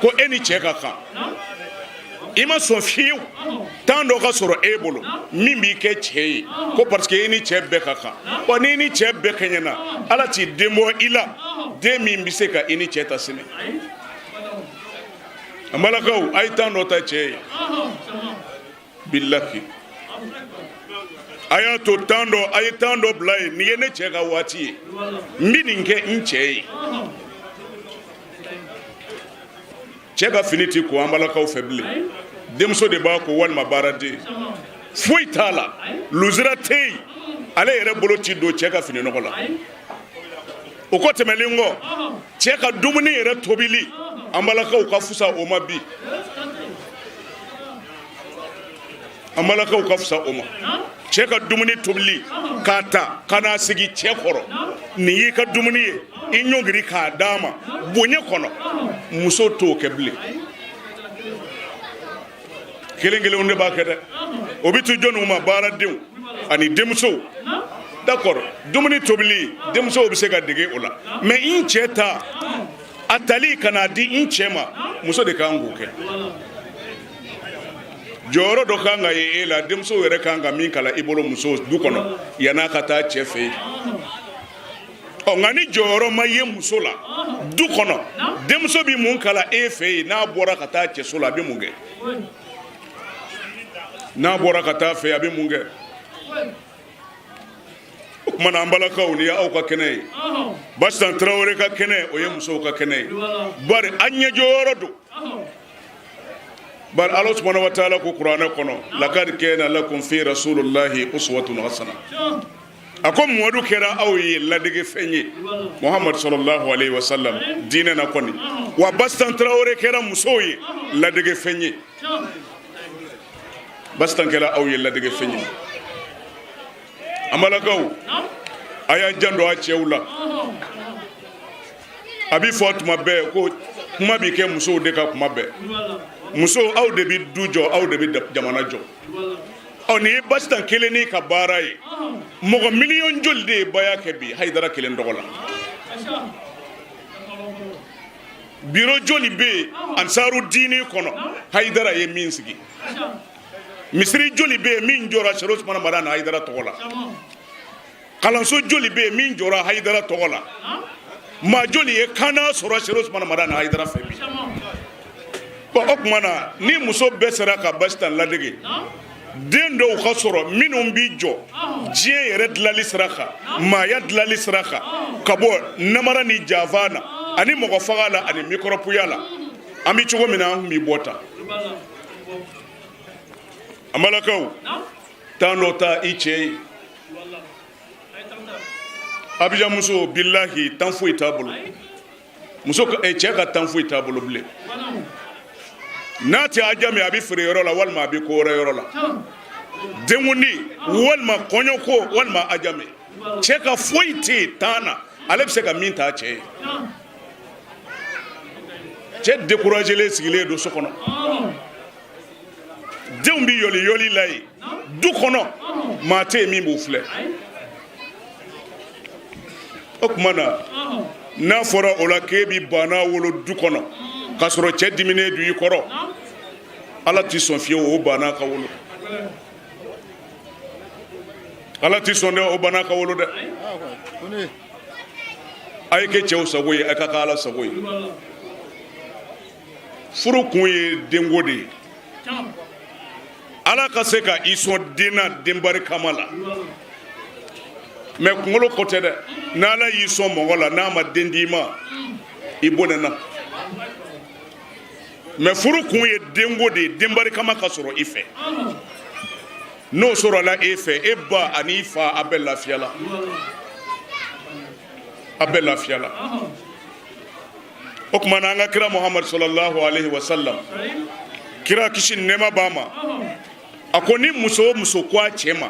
ko e ni cɛ ka kan, i ma sɔn fiyewu temps dɔ ka sɔrɔ e bolo min b'i kɛ cɛ ye, ko parce que e ni cɛ bɛɛ ka kan. Wa n'i ni cɛ bɛɛ kɛɲɛna, Ala t'i den bɔ i la, den min bɛ se ka i ni cɛ ta sini. An balakaw, a ye temps dɔ ta cɛ ye. Bilahi, a y'a to temps dɔ, a ye temps dɔ bila yen. Nin ye ne cɛ ka waati ye, n bɛ nin kɛ n cɛ ye. Cɛ ka fini ti ko an balakaw fɛ bilen, denmuso de b'a ko walima baaraden. Foyi t'a la, luzira tɛ yen, ale yɛrɛ bolo ti don cɛ ka fini nɔgɔ la. O kɔ tɛmɛnen kɔ, cɛ ka dumuni yɛrɛ tobili, an balakaw ka fusa o ma bi. An balakaw ka fisa o ma. Cɛ ka dumuni tobili k'a ta ka n'a sigi cɛ kɔrɔ, nin y'i ka dumuni ye, i ɲɔngiri k'a d'a ma bonya kɔnɔ, muso t'o kɛ bilen. Kelen kelenw de b'a kɛ dɛ. O bɛ to jɔnniw ma? Baaradenw ani denmusow. D'accord, dumuni tobili, denmusow bɛ se ka dege o la, mais n cɛ ta a tali ka n'a di n cɛ ma, muso de kan k'o kɛ. Jɔyɔrɔ dɔ kan ka ye e la, denmusow yɛrɛ kan ka min kalan i bolo muso du kɔnɔ yann'a ka taa cɛ fɛ yen. Ɔ, nka ni jɔyɔrɔ ma ye muso la du kɔnɔ, denmuso bɛ mun kalan e fɛ yen? N'a bɔra ka taa cɛso la, a bɛ mun kɛ? N'a bɔra ka taa fɛ yen, a bɛ mun kɛ? O tuma na, an balakaw, nin ye aw ka kɛnɛ ye. Basitan Tarawele ka kɛnɛ, o ye musow ka kɛnɛ ye, bari an ɲɛjɔyɔrɔ don. Bari Ala subahana wa taala ko kuranɛ kɔnɔ: lakad kana lakum fi rasulillahi uswatun hasana. A ko Muhamadu kɛra aw ye ladege fɛn ye, Muhamadu sallallahu alaihi wasallam, diinɛ na kɔni. Wa Basitan Tarawele kɛra musow ye ladege fɛn ye. Basitan kɛra aw ye ladege fɛn ye. An balakaw, a y'a janto a cɛw la. A bɛ fɔ tuma bɛɛ ko kuma bɛ kɛ musow de ka kuma bɛɛ. Musow, aw de bɛ du jɔ, aw de bɛ jamana jɔ. Ɔ, nin ye Basitan kelen ni ka baara ye. Mɔgɔ miliyɔn joli de ye baya kɛ bi Hayidara kelen tɔgɔ la? Biro joli bɛ yen Ansaru diini kɔnɔ, Hayidara ye min sigi? Misiri joli bɛ yen min jɔra Serifu Usumana Madani Hayidara tɔgɔ la? Kalanso joli bɛ yen min jɔra Hayidara tɔgɔ la? Maa joli ye kana sɔrɔ Serifu Usumana Madani Hayidara fɛ bi? Bon, o tuma na, ni muso bɛɛ sera ka Basitan ladege, den dɔw ka sɔrɔ minnu b'i jɔ diɲɛ yɛrɛ dilali sira kan, maaya dilali sira kan, ka bɔ namara ni janfa na ani mɔgɔ faga la ani mikɔrɔpuya la, an bɛ cogo min na, an tun bɛ bɔ tan. An balakaw, temps dɔ ta i cɛ ye. Abijan muso, bilahi, temps foyi t'a bolo. Muso, cɛ ka temps foyi t'a bolo bilen. N'a tɛ Adjamé, a bɛ feere yɔrɔ la walima a bɛ ko wɛrɛ yɔrɔ la, denkundi walima kɔɲɔko walima Adjamé. Cɛ ka foyi tɛ yen temps na ale bɛ se ka min ta cɛ ye. Cɛ découragélen sigilen don so kɔnɔ, denw bɛ yɔli yɔli la yen du kɔnɔ, maa tɛ yen min b'u filɛ. O tuma na, n'a fɔra o la k'e bɛ bana wolo du kɔnɔ k'a sɔrɔ cɛ diminen don i kɔrɔ, Ala t'i sɔn fiyewu o bana ka wolo. Ala t'i sɔn dɛ, o bana ka wolo dɛ. A ye kɛ cɛw sago ye, a ka kɛ Ala sago ye. Furu kun ye denko de ye. Ala ka se ka i sɔn den na, den barikama la. Mais kunkolo ko tɛ dɛ. N'Ala y'i sɔn mɔgɔ la, n'a ma den d'i ma, i bɔnɛna. Mais furu kun ye denko de ye, den barikama ka sɔrɔ i fɛ. N'o sɔrɔla e fɛ, e ba ani i fa, a bɛɛ lafiyala, a bɛɛ lafiyala. O tuma na, an ka kira Muhamadu sallallahu alaihi wa sallam, kira kisi ni nɛɛma b'a ma, a ko ni muso o muso ko a cɛ ma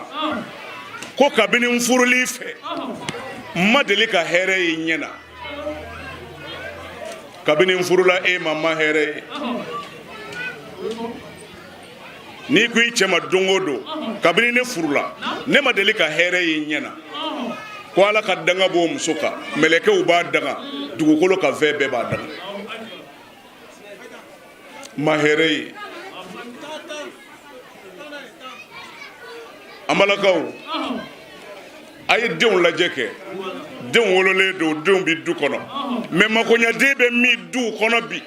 ko kabini n furuli fɛ, n ma deli ka hɛrɛ ye n ɲɛ na, kabini n furula e ma, n ma hɛrɛ ye. N'i ko i cɛ ma don o don kabini ne furula, ne ma deli ka hɛrɛ ye n ɲɛ na, ko Ala ka danga b'o muso kan, mɛlɛkɛw b'a danga, dugukolo ka fɛn bɛɛ b'a danga. Ma hɛrɛ ye. An balakaw, a ye denw lajɛ kɛ. Denw wololen don, denw bɛ du kɔnɔ, mais makoɲaden bɛ min duw kɔnɔ bi?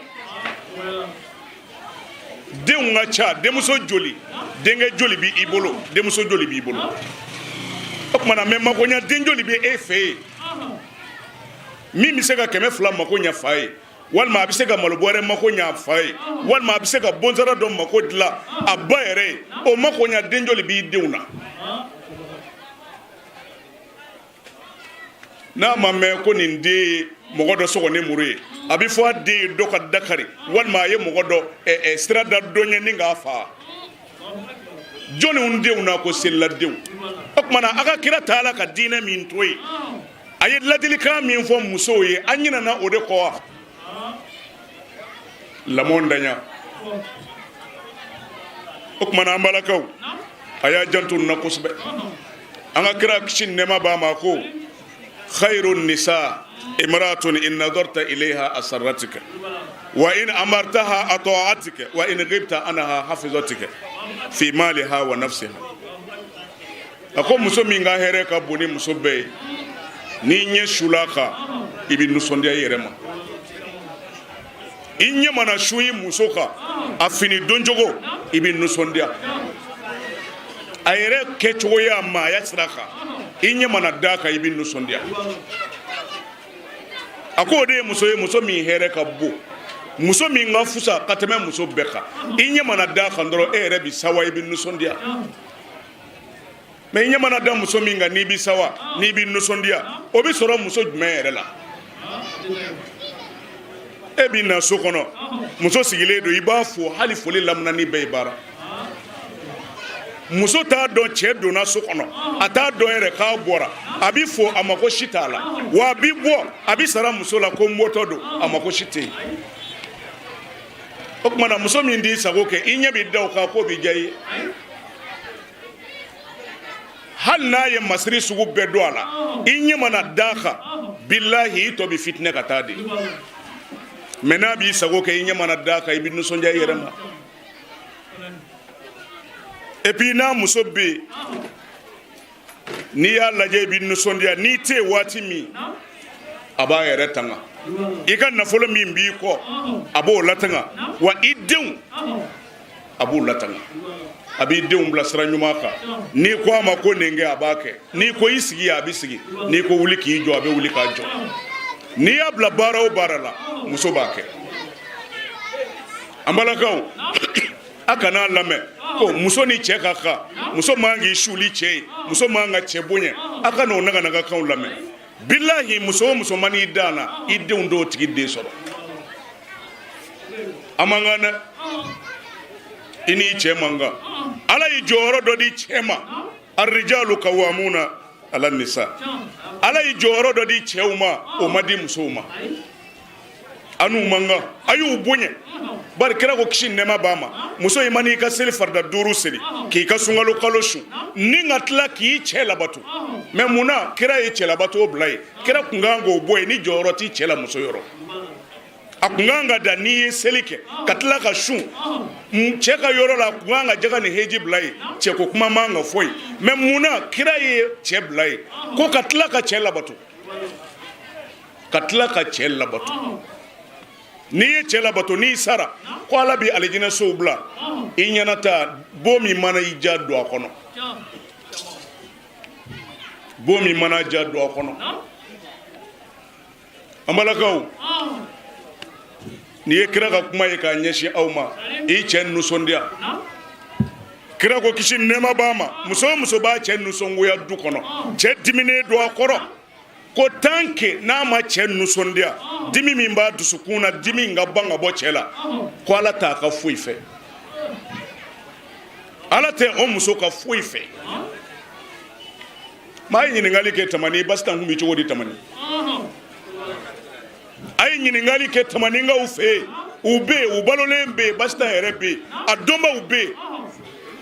Denw ka ca. Denmuso joli, denkɛ joli bɛ i bolo? Denmuso joli b'i bolo? O tuma na, mais makoɲaden joli bɛ e fɛ yen min bɛ se ka 200 mako ɲɛ fa ye, walima a bɛ se ka malo bɔrɛ mako ɲɛ a fa ye, walima a bɛ se ka bonsara dɔ mako dilan a ba yɛrɛ ye? O makoɲaden joli b'i denw na? N'a ma mɛn ko nin den ye mɔgɔ dɔ sɔgɔ ni muru ye, a bɛ fɔ a den ye dɔ ka da kari, walima a ye mɔgɔ dɔ sira da dɔ ɲɛ ni k'a faa. Jɔnniw denw na ko seliladenw? O tuma na, a ka kira taala ka diinɛ min to yen, a ye ladilikan min fɔ musow ye, an ɲinɛna o de kɔ wa? Lamɔ ntanya. O tuma na, an balakaw, a y'a janto nin na kosɛbɛ. An ka kira, kisi ni nɛɛma b'a ma, ko khairu nisa imra'atun in nadarta ilayha asarratika wa in amartaha ata'atika wa in ghibta anha hafizatika fi maliha wa nafsiha. A ko muso min ka hɛrɛ ka bon ni muso bɛɛ ye, n'i ɲɛ sula a kan, i bɛ nisɔndiya i yɛrɛ ma. I ɲɛ mana su i muso kan, a fini doncogo, i bɛ nisɔndiya. A yɛrɛ kɛcogoya maaya sira kan, i ɲɛ mana d'a kan, i bɛ nisɔndiya. A ko o de ye muso ye, muso min hɛrɛ ka bon, muso min ka fusa ka tɛmɛ muso bɛɛ kan. I ɲɛ mana d'a kan dɔrɔn, e yɛrɛ bɛ sawa, i bɛ nisɔndiya. Mais i ɲɛ mana da muso min kan, n'i bɛ sawa, n'i bɛ nisɔndiya, o bɛ sɔrɔ muso jumɛn yɛrɛ la? E bɛ na so kɔnɔ, muso sigilen don, i b'a fo, hali foli laminani bɛɛ ye baara. Muso t'a dɔn cɛ donna so kɔnɔ, a t'a dɔn yɛrɛ k'a bɔra. A bɛ fo, a mako si t'a la. Wa a bɛ bɔ, a bɛ sara muso la ko n bɔtɔ don, a mako si tɛ yen. O tuma na, muso min t'i sago kɛ, i ɲɛ bɛ da o kan k'o bɛ diya i ye? Hali n'a ye masiri sugu bɛɛ don a la, i ɲɛ mana d'a kan, bilahi, i tɔ bɛ fitinɛ ka taa de. Mais n'a b'i sago kɛ, i ɲɛ mana d'a kan, i bɛ nisɔndiya i yɛrɛ ma. Et puis n'a muso bɛ yen, n'i y'a lajɛ, i bɛ nisɔndiya. N'i tɛ yen waati min, a b'a yɛrɛ tanga. I ka nafolo min b'i kɔ, a b'o latanga. Wa i denw, a b'u latanga, a b'i denw bila sira ɲuman kan. N'i ko a ma ko nin kɛ, a b'a kɛ. N'i ko i sigi, a bɛ sigi. N'i ko wuli k'i jɔ, a bɛ wuli k'a jɔ. N'i y'a bila baara o baara la, muso b'a kɛ. An balakaw, a kana lamɛn ko muso ni cɛ ka kan, muso man k'i suli cɛ ye, muso man ka cɛ bonya. A ka n'o naganagakanw lamɛn. Bilahi, muso o muso man'i dan na, i denw t'o tigi den sɔrɔ. A man kan dɛ, i n'i cɛ man kan. Ala ye jɔyɔrɔ dɔ di cɛ ma, arijalu kawamuna ala nisa. Ala ye jɔyɔrɔ dɔ di cɛw ma, o ma di musow ma. A n'u man kan, a y'u bonya. Bari kira ko, kisi nɛɛma b'a ma, muso i man'i ka seli farida duuru seli, k'i ka sunkalo kalo sun, ni ka tila k'i cɛ labato. Mais mun na kira ye cɛ labato bila yen? Kira kun kan k'o bɔ yen ni jɔyɔrɔ ti cɛ la muso yɔrɔ. A kun kan ka da n'i ye seli kɛ ka tila ka sun cɛ ka yɔrɔ la, a kun kan ka jaga ni heji bila yen, cɛ ko kuma man ka fɔ yen. Mais mun na kira ye cɛ bila yen ko ka tila ka cɛ labato, ka tila ka cɛ labato? N'i ye cɛ labato, n'i sara, ko Ala bɛ alijinɛ sow bila i ɲɛnata. Bon min mana i ja, don a kɔnɔ. Bon min mana ja, don a kɔnɔ. An balakaw, n'i ye kira ka kuma ye k'a ɲɛsin aw ma, i cɛ nisɔndiya. Kira ko, kisi nɛɛma b'a ma, muso o muso b'a cɛ nisɔngoya du kɔnɔ, cɛ diminen don a kɔrɔ, ko tant que n'a ma cɛ nisɔndiya, dimi min b'a dusukun na, dimi in ka ban ka bɔ cɛ la, ko Ala t'a ka foyi fɛ, Ala tɛ o muso ka foyi fɛ. Maa ye ɲininkali kɛ Tamani, Basitan kun bɛ cogo di Tamani? A ye ɲininkali kɛ Tamaninkaw fɛ yen, u bɛ yen, u balolen bɛ yen, Basitan yɛrɛ bɛ yen, a dɔnbaw bɛ yen,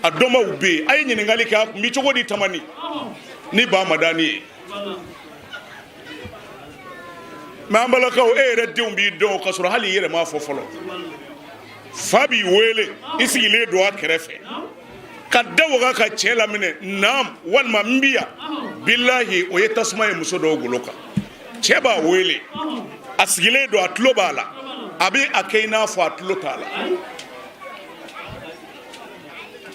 a dɔnbaw bɛ yen. A ye ɲininkali kɛ, a kun bɛ cogo di Tamani ni ba madani ye? Mais an balakaw, e yɛrɛ denw b'i dɔn ka sɔrɔ hali i yɛrɛ m'a fɔ fɔlɔ. Fa b'i wele, i sigilen don a kɛrɛfɛ, ka da waga ka cɛ laminɛ, naam walima n bi yan. Bilahi, o ye tasuma ye muso dɔw golo kan. Cɛ b'a wele, a sigilen don, a tulo b'a la, a bɛ a kɛ i n'a fɔ a tulo t'a la.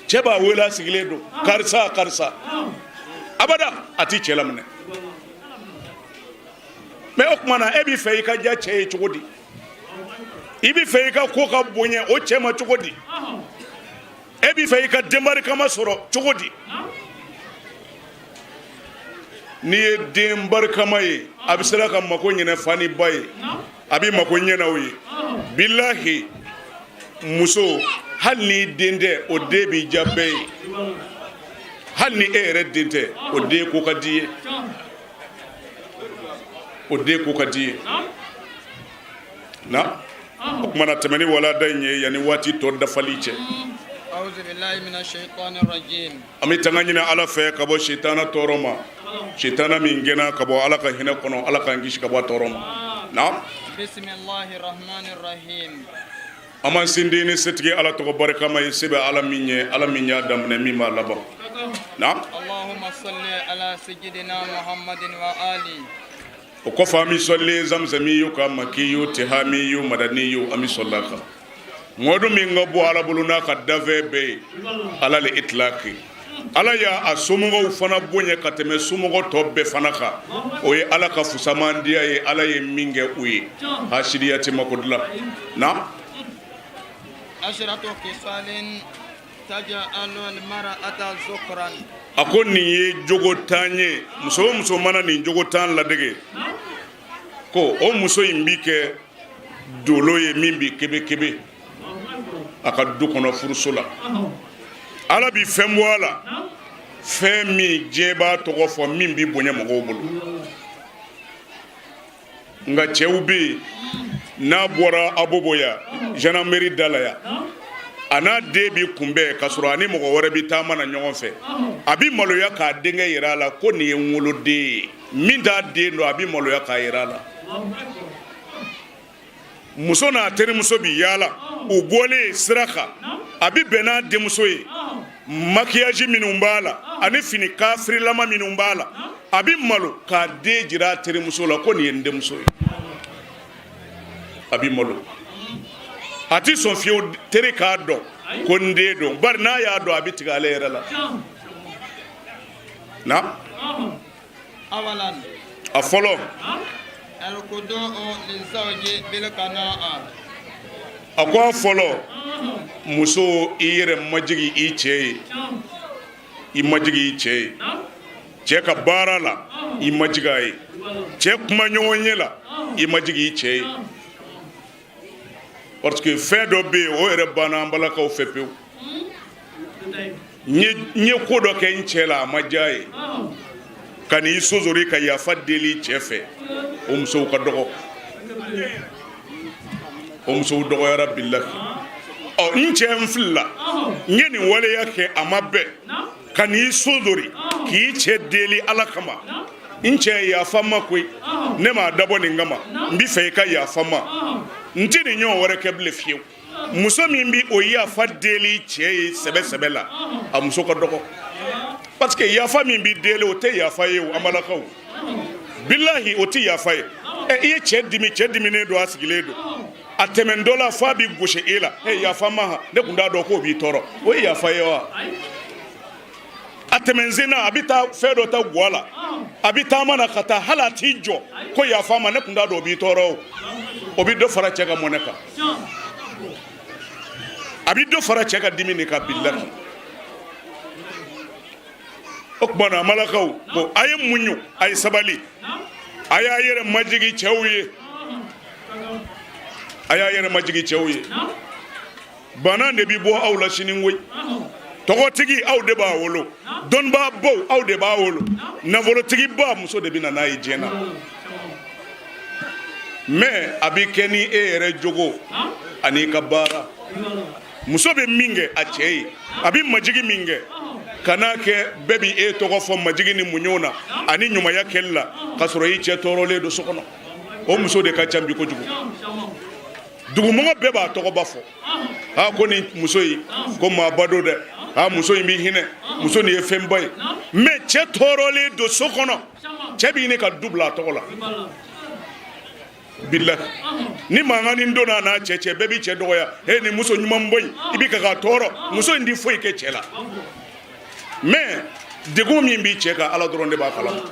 Cɛ b'a wele, a sigilen don, karisa, karisa, abada a ti cɛ laminɛ. Mais o tuma na, e b'i fɛ i ka diya cɛ ye cogo di? I b'i fɛ i ka ko ka bonya o cɛ ma cogo di? E b'i fɛ i ka den barikama sɔrɔ cogo di? N'i ye den barikama ye, a bɛ sera ka mako ɲɛnɛ fa ni ba ye, a bɛ mako ɲɛna o ye. Bilahi, muso, hali n'i den tɛ, o den b'i diya bɛɛ ye. Hali ni e yɛrɛ den tɛ, o den ko ka di ye, o den ko ka di ye. Na o tuma na, tɛmɛ ni walada in ye yanni waati tɔ dafali cɛ. An bɛ tanga ɲini Ala fɛ ka bɔ sitana tɔɔrɔ ma, sitana min gɛnna ka bɔ Ala ka hinɛ kɔnɔ. Ala k'an kisi ka bɔ a tɔɔrɔ ma. Na an b'an sindi ni setigi Ala tɔgɔ barikama ye, se bɛ Ala min ye, Ala min y'a daminɛ, min b'a laban. Na o kɔfɛ, an bɛ sɔli zamzami yo ka maki yo, tihami yo, madani yo, an bɛ sɔli a kan. Mɔdu min ka bɔ Ala bolo n'a ka dafɛn bɛɛ ye, ala le itilaki, Ala y'a a somɔgɔw fana bonya ka tɛmɛ somɔgɔ tɔ bɛɛ fana kan. O ye Ala ka fusamandiya ye, Ala ye min kɛ u ye. Hasidiya tɛ mako dilan na. A ko nin ye jogo 10 ye, muso o muso mana nin jogo 10 ladege, ko o muso in bi kɛ dolo ye min bi kebekebe a ka du kɔnɔ, furuso la. Ala bi fɛn bɔ a la, fɛn min diɲɛ b'a tɔgɔ fɔ, min bi bonya mɔgɔw bolo. Nka cɛw bɛ yen, n'a bɔra Abobo yan, gendarmerie da la yan, a n'a den bi kunbɛn ka sɔrɔ a ni mɔgɔ wɛrɛ bɛ taama na ɲɔgɔn fɛ, a bɛ maloya k'a denkɛ yira a la ko nin ye n woloden ye. Min t'a den dɔn, a bɛ maloya k'a yira a la. Muso n'a terimuso bi yaala, u bɔlen sira kan, a bɛ bɛn n'a denmuso ye, maquillage minnu b'a la ani fini kafirilama minnu b'a la, a bɛ malo k'a den jira a terimuso la ko nin ye n denmuso ye. A bɛ malo, a tɛ sɔn fiyewu teri k'a dɔn ko n den don, bari n'a y'a dɔn, a bɛ tigɛ ale yɛrɛ la. Na a fɔlɔ, a ko a fɔlɔ, muso, i yɛrɛ majigi i cɛ ye, i majigi i cɛ ye. Cɛ ka baara la, i majigi a ye. Cɛ kuma ɲɔgɔn ye la, i majigi i cɛ ye, parce que fɛn dɔ bɛ yen, o yɛrɛ banna an balakaw fɛ pewu. N ye ko dɔ kɛ n cɛ la, a ma diya ye, ka n'i sosori ka yafa deli cɛ fɛ, o musow ka dɔgɔ, o musow dɔgɔyara bilahi. Ɔ, n cɛ, n filila, n ye nin waleya kɛ, a ma bɛn, ka n'i sosori k'i cɛ deli Ala kama: n cɛ, yafa n ma koyi, ne m'a dabɔ nin kama, n b'i fɛ i ka yafa n ma, n tɛ nin ɲɔgɔn wɛrɛ kɛ bilen fiyewu. Muso min bɛ o yafa deli cɛ ye sɛbɛ sɛbɛ la, a muso ka dɔgɔ, parce que yafa min bɛ deli, o tɛ yafa ye o. An balakaw, bilahi, o tɛ yafa ye. Ɛ, i ye cɛ dimi, cɛ diminen don, a sigilen don, a tɛmɛntɔ la f'a bɛ gosi e la: e, yafa n ma, han, ne tun t'a dɔn k'o b'i tɔɔrɔ. O ye yafa ye wa? A tɛmɛnsen na, a bɛ taa fɛn dɔ ta gwa la, a bɛ taama na ka taa, hali a t'i jɔ ko yafa n ma, ne tun t'a dɔn o b'i tɔɔrɔ. O, o bɛ dɔ fara cɛ ka mɔnɛ kan, a bɛ dɔ fara cɛ ka dimi de kan, bilahi. O tuma na, malakaw ko a ye muɲu, a ye sabali, a y'a yɛrɛ majigi cɛw ye, a y'a yɛrɛ majigi cɛw ye. Bana de bɛ bɔ aw la sini koyi. Tɔgɔtigi, aw de b'a wolo. Dɔnnibaabaw, aw de b'a wolo. Nafolotigiba, muso de bɛ na n'a ye diɲɛ na. Mais a bɛ kɛ ni e yɛrɛ jogo ani i ka baara. Muso bɛ min kɛ a cɛ ye, a bɛ majigi min kɛ, kan'a kɛ bɛɛ bɛ e tɔgɔ fɔ majigi ni muɲu na ani ɲumanya kɛli la, k'a sɔrɔ i cɛ tɔɔrɔlen don so kɔnɔ. O muso de ka ca bi kojugu. Dugumɔgɔ bɛɛ b'a tɔgɔba fɔ. A ko nin muso in ko maaba don dɛ, a muso in bɛ hinɛ, muso nin ye fɛnba ye. Mais cɛ tɔɔrɔlen don so kɔnɔ, cɛ bɛ ɲini ka du bila a tɔgɔ la. Bilahi, ni mankan ni donna a n'a cɛ cɛ, bɛɛ b'i cɛ dɔgɔya. E ni muso ɲuman bɔ yen, i bɛ ka k'a tɔɔrɔ. Muso in tɛ foyi kɛ cɛ la, mais degun min b'i cɛ kan, Ala dɔrɔn de b'a kalama.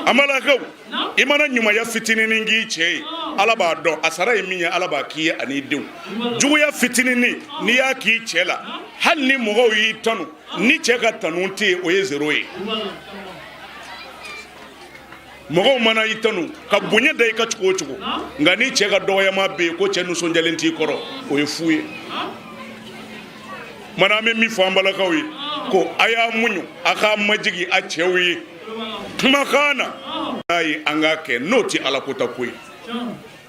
An balakaw, i mana ɲumanya fitininin k'i cɛ ye, Ala b'a dɔn a sara ye min ye, Ala b'a k'i ye an'i denw. Juguya fitininin n'i y'a k'i cɛ la, hali ni mɔgɔw y'i tanu, ni cɛ ka tanu tɛ yen, o ye zéro ye. Mɔgɔw mana i tanu ka bonya da i kan cogo o cogo, nka ni cɛ ka dɔgɔyama bɛ yen, ko cɛ nisɔndiyalen t'i kɔrɔ, o ye fu ye. Mana an bɛ min fɔ an balakaw ye, ko a y'a muɲu, a k'a majigi a cɛw ye kumakan na. N'a ye an k'a kɛ, n'o tɛ Ala ko ta ko ye.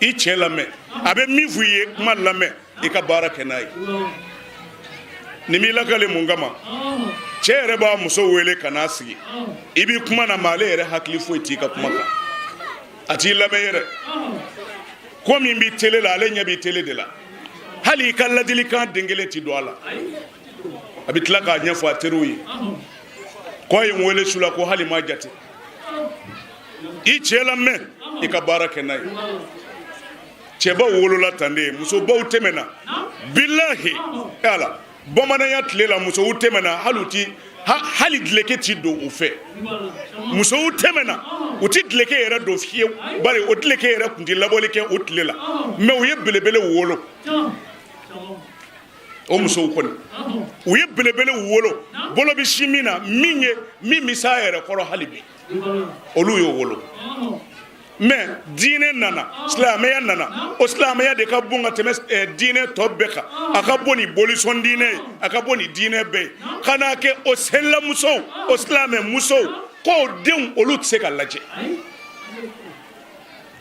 I cɛ lamɛn, a bɛ min fɔ i ye, kuma lamɛn, i ka baara kɛ n'a ye. Nin b'i lakale mun kama? Cɛ yɛrɛ b'a muso wele ka n'a sigi, i b'i kuma na, mais ale yɛrɛ hakili foyi t'i ka kuma kan, a t'i lamɛn yɛrɛ. Ko min b'i télé la, ale ɲɛ b'i télé de la. Hali i ka ladilikan den kelen ti don a la. A bɛ tila k'a ɲɛfɔ a teriw ye ko a ye n wele su la, ko hali ma jate. I cɛ lamɛn, i ka baara kɛ n'a ye. Cɛbaw wolola tan de ye, musobaw tɛmɛna. Bilahi ala, bamananya tile la, musow tɛmɛna, hali u ti hali dileke ti don u fɛ. Musow tɛmɛna, u ti dileke yɛrɛ don fiyewu, bari o dileke yɛrɛ tun ti labɔli kɛ o tile la. Mais u ye belebele wolo. O musow kɔni, u ye belebele wolo, bolo bɛ si min na, min ye min bɛ s'a yɛrɛ kɔrɔ hali bi, olu y'o wolo. Mais diinɛ nana, silamɛya nana. O silamɛya de ka bon ka tɛmɛ diinɛ tɔ bɛɛ kan. A ka bon ni bolisɔn diinɛ ye, a ka bon ni diinɛ bɛɛ ye. Ka n'a kɛ o selilamusow, o silamɛ musow k'o denw, olu tɛ se ka lajɛ.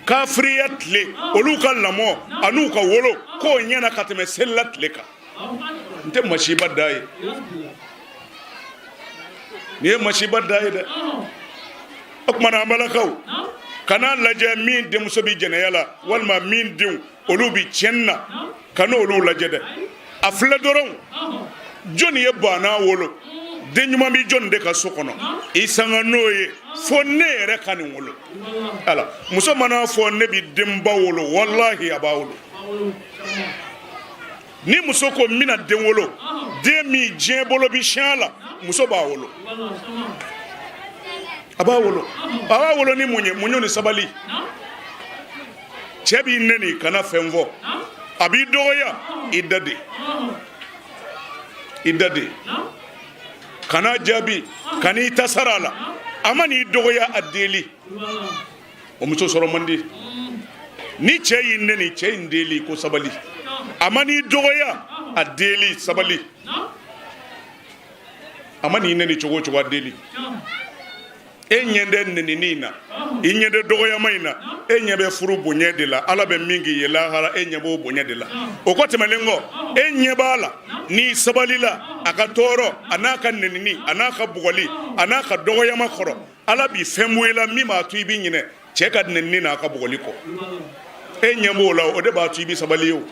Kafiriya tile, olu ka lamɔ an'u ka wolo, k'o ɲɛna ka tɛmɛ selila tile kan. N tɛ masiba da ye, nin ye masiba da ye dɛ. O tuma na, an balakaw, kana lajɛ min denmuso bɛ jɛnɛya la, walima min denw olu bɛ tiɲɛni na, kana olu lajɛ dɛ. A filɛ dɔrɔn, jɔnni ye baana wolo? Den ɲuman bɛ jɔnni de ka so kɔnɔ? I sanga n'o ye fo ne yɛrɛ ka nin wolo. Ala, muso mana fɔ ne bɛ denba wolo, walahi a b'a wolo. Ni muso ko n bɛna den wolo, den min diɲɛ bolo bɛ siɲɛ la, muso b'a wolo, a b'a wolo. A b'a wolo ni mun ye? Muɲu ni sabali. Cɛ b'i neni, kana fɛn fɔ. A b'i dɔgɔya, i da de, i da de, kana jaabi, kan'i ta sara a la. A ma n'i dɔgɔya, a deli. O muso sɔrɔ man di. Ni cɛ y'i neni, cɛ in deli ko sabali. A ma n'i dɔgɔya, a deli sabali. A ma n'i neni cogo o cogo, a deli. E ɲɛ tɛ nenini in na, i ɲɛ tɛ dɔgɔyama in na, e ɲɛ bɛ furu bonya de la. Ala bɛ min k'i ye lahara, e ɲɛ b'o bonya de la. O kɔ tɛmɛnen kɔ, e ɲɛ b'a la, n'i sabalila a ka tɔɔrɔ, a n'a ka nenini, a n'a ka bugɔli, a n'a ka dɔgɔyama kɔrɔ, Ala bi fɛn bɔ i la min b'a to i bɛ ɲinɛ cɛ ka nenini n'a ka bugɔli kɔ. E ɲɛ b'o la, o de b'a to i bɛ sabali ye. O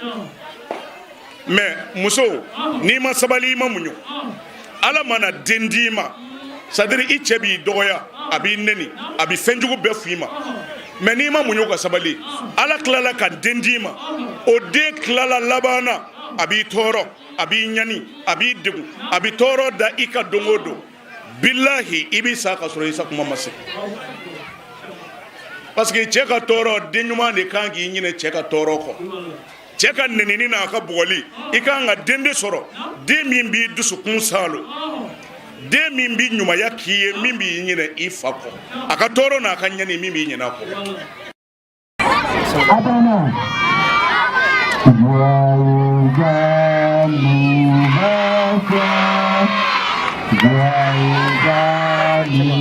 mais muso, n'i ma sabali, i ma muɲu, Ala mana den d'i ma, c'est à dire i cɛ b'i dɔgɔya, a b'i neni, a bɛ fɛnjugu bɛɛ f'i ma, mais n'i ma muɲu ka sabali, Ala tilala ka den d'i ma, o den tilala laban na, a b'i tɔɔrɔ, a b'i ɲani, a b'i degun, a bɛ tɔɔrɔ da i kan don o don. Bilahi, i bɛ sa ka sɔrɔ i sa kuma ma se, parce que cɛ ka tɔɔrɔ, den ɲuman de kan k'i ɲinɛ cɛ ka tɔɔrɔ kɔ, cɛ ka nenini n'a ka bugɔli. I kan ka den de sɔrɔ, den min b'i dusukun saalo, den min b'i ɲumanya k'i ye, min b'i ɲinɛ i fa kɔ, a ka tɔɔrɔ n'a ka ɲani, min b'i ɲinɛ a kɔ. Adana. Joyeux anniversaire. Joyeux anniversaire.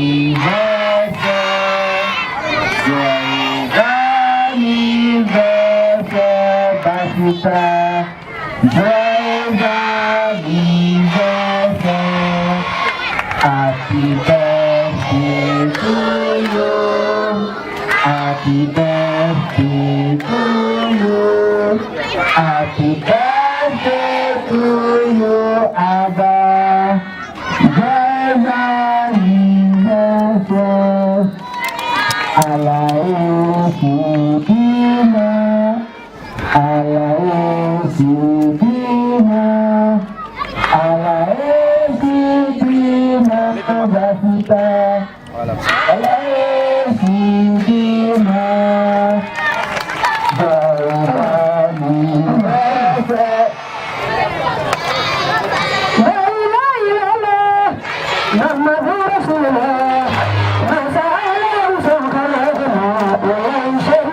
Joyeux anniversaire, Basita. Joyeux anniversaire. Happy birthday to you. Happy birthday to you. Happy birthday. to you, Abba. Joyeux anniversaire. Alao Sidina, Alao Sidina, Alao Sidina, Basita. Alao Sidina, joyeux anniversaire. La ilaha illallah, Muhammadur Rasulullah. من سأل فوق الأغنى وينشر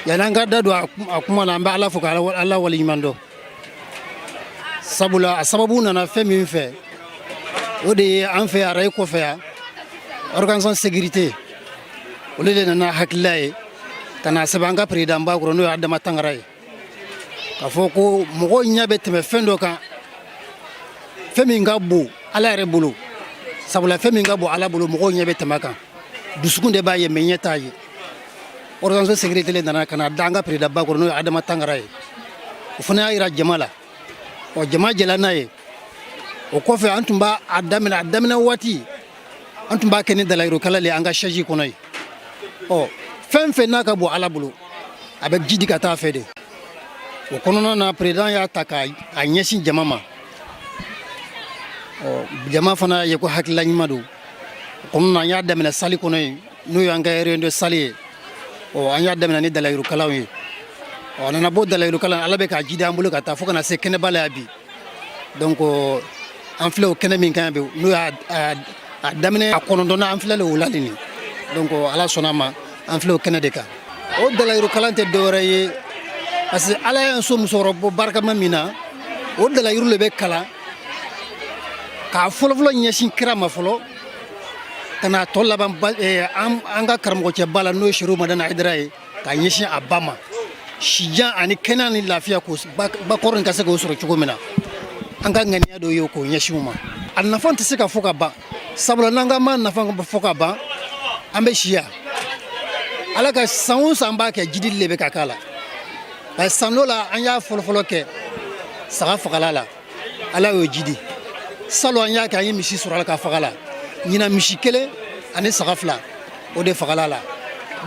Yan'an ka da don a kuma na, an bɛ Ala fo ka Ala waleɲuman dɔn, sabula a sababu nana fɛn min fɛ, o de ye an fɛ arayi kɔfɛ yan, organisation sécurité, olu de nana hakilila ye ka na sɛbɛn an ka président ba kɔrɔ, n'o ye Adama Tangara ye, k'a fɔ ko mɔgɔw ɲɛ bɛ tɛmɛ fɛn dɔ kan, fɛn min ka bon Ala yɛrɛ bolo. Sabula fɛn min ka bon Ala bolo, mɔgɔw ɲɛ bɛ tɛmɛ kan, dusukun de b'a ye, mais ɲɛ t'a ye. Organisation sécurité le nana ka na da an ka président ba kɔrɔ, n'o ye Adama Tangara ye. O fana y'a yira jama la, ɔ jama jɛla n'a ye. O kɔfɛ, an tun b'a a daminɛ, a daminɛ waati, an tun b'a kɛ ni dalayirokala le an ka siège kɔnɔ yen. Ɔ fɛn fɛn n'a ka bon Ala bolo, a bɛ ji di ka taa fɛ de. O kɔnɔna na, président y'a ta ka a ɲɛsin jama ma. Ɔ jama fana ye ko hakilila ɲuman don. O kɔnɔna na, an y'a daminɛ salle kɔnɔ yen, n'o y'an ka réunion de salle ye. Ɔ an y'a daminɛ ni dalayirokalaw ye. Ɔ a nana bɔ dalayirokalan, Ala bɛ k'a jidi an bolo ka taa fo ka na se kɛnɛba la yan bi. Donc an filɛ o kɛnɛ min kan bi, n'o y'a a daminɛ a 9nan, an filɛ o la nin. Donc Ala sɔnna a ma, an filɛ o kɛnɛ de kan. O dalayirokalan tɛ dɔwɛrɛ ye, parce que Ala y'an so musokɔrɔba barikama min na, o dalayiru de bɛ kalan k'a fɔlɔfɔlɔ ɲɛsin kira ma fɔlɔ, ka na tɔ laban an ka karamɔgɔcɛba la, n'o ye Serifu Madani Hayidara ye, k'a ɲɛsin a ba ma, sijan ani kɛnɛya ni lafiya, k'o bakɔrɔ nin ka se k'o sɔrɔ cogo min na. An ka ŋaniya dɔ ye k'o ɲɛsin u ma. A nafa tɛ se ka fɔ ka ban, sabula n'an ka ma nafa fɔ ka ban, an bɛ si yan. Ala ka san o san b'a kɛ, jidili de bɛ ka k'a la. Parce que san dɔ la, an y'a fɔlɔfɔlɔ kɛ, saga fagala la, Ala y'o jidi. Salon an y'a kɛ, an ye misi sɔrɔ a la ka faga la. Ɲinan, misi kelen ani saga fila, o de fagala la.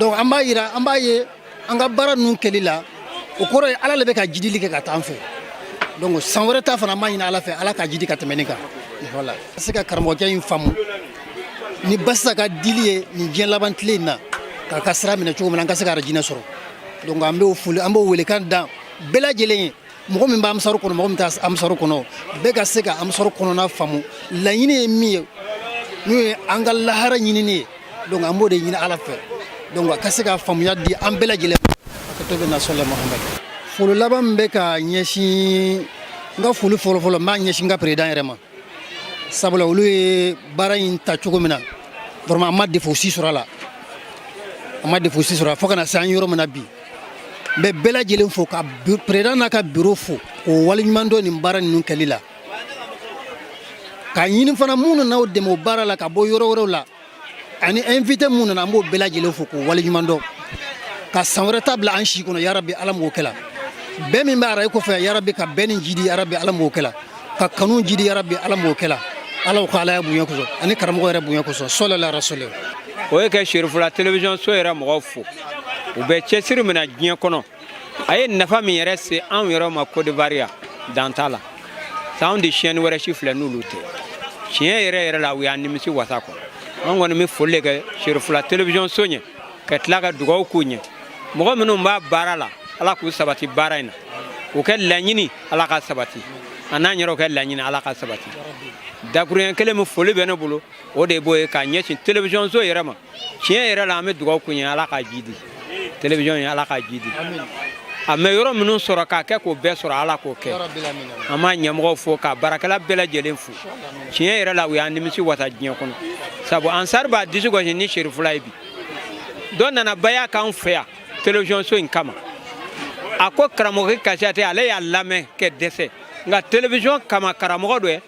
Donc an b'a yira, an b'a ye an ka baara ninnu kɛli la, o kɔrɔ ye Ala de bɛ ka jidili kɛ ka taa an fɛ. Donc san wɛrɛ ta fana, an b'a ɲini Ala fɛ, Ala ka jidi ka tɛmɛ nin kan. Voilà, se ka karamɔgɔkɛ in faamu ni Basisa ka dili ye nin diɲɛ laban tile in na, k'a ka sira minɛ cogo min na, an ka se ka arajinɛ sɔrɔ. Donc an b'o foli, an b'o welekan da bɛɛ lajɛlen ye, mɔgɔ min bɛ Ansaru kɔnɔ, mɔgɔ min tɛ Ansaru kɔnɔ, bɛɛ ka se ka Ansaru kɔnɔna faamu. Laɲini ye min ye, n'o ye an ka lahara ɲinini ye, donc an b'o de ɲini Ala fɛ. Donc a ka se ka faamuya di an bɛɛ lajɛlen ma. A ka to bɛ na sɔlɛ Muhamad. Foli laban min bɛ ka ɲɛsin, n ka foli fɔlɔfɔlɔ, n b'a ɲɛsin n ka président yɛrɛ ma, sabula olu ye baara in ta cogo min na, vraiment an ma défaut si sɔrɔ a la, an ma défaut si sɔrɔ a la fo ka na se an yɔrɔ min na bi. N bɛ bɛɛ lajɛlen fo, ka président n'a ka bureau fo, k'o waleɲuman dɔn nin baara ninnu kɛli la, k'a ɲini fana minnu nana dɛmɛ o baara la ka bɔ yɔrɔ wɛrɛw la, ani invité minnu nana, an b'o bɛɛ lajɛlen fo k'o waleɲuman dɔn, ka san wɛrɛ ta bila an si kɔnɔ. Yarabi, Ala m'o kɛla. Bɛɛ min bɛ arayi kɔfɛ, yarabi, ka bɛɛ ni jidi, yarabi, Ala m'o kɛla, ka kanu jidi, yarabi, Ala m'o kɛla. Ala ka Ala ya bonya kosɔn ani karamɔgɔ yɛrɛ bonya kosɔn, sɔlɔla rasuli. O ye kɛ Serifula télévision so yɛrɛ mɔgɔw fo, u bɛ cɛsiri min na diɲɛ kɔnɔ. A ye nafa min yɛrɛ se anw yɛrɛ ma Côte d'Ivoire yan, dan t'a la. Anw de chaîne wɛrɛ si filɛ n'olu tɛ. Tiɲɛ yɛrɛ yɛrɛ la, u y'an nimisi wasa kɔnɔ. An kɔni bɛ foli de kɛ Serifula télévision so ɲɛ, ka tila ka dugawu k'u ɲɛ. Mɔgɔ minnu b'a baara la, Ala k'u sabati baara in na. U kɛ laɲini, Ala ka sabati, a n'an yɛrɛ kɛ laɲini, Ala ka sabati. Dakuruɲɛ kelen min foli bɛ ne bolo, o de b'o ye k'a ɲɛsin télévision so yɛrɛ ma. Tiɲɛ yɛrɛ la, an bɛ dugawu k'u ɲɛ, Ala ka ji di télévision ye, Ala ka ji di a mɛ yɔrɔ minnu sɔrɔ k'a kɛ, k'o bɛɛ sɔrɔ, Ala k'o kɛ. An b'a ɲɛmɔgɔw fo, ka baarakɛla bɛɛ lajɛlen fo. Tiɲɛ yɛrɛ la, u y'an nimisi wasa diɲɛ kɔnɔ, sabu Ansar b'a disi gosi ni Serifula ye bi. Dɔ nana baya k'an fɛ yan télévision so in kama, a ko karamɔgɔ Kasiyate, ale y'a lamɛn kɛ dɛsɛ, nka télévision kama karamɔgɔ dɔ ye,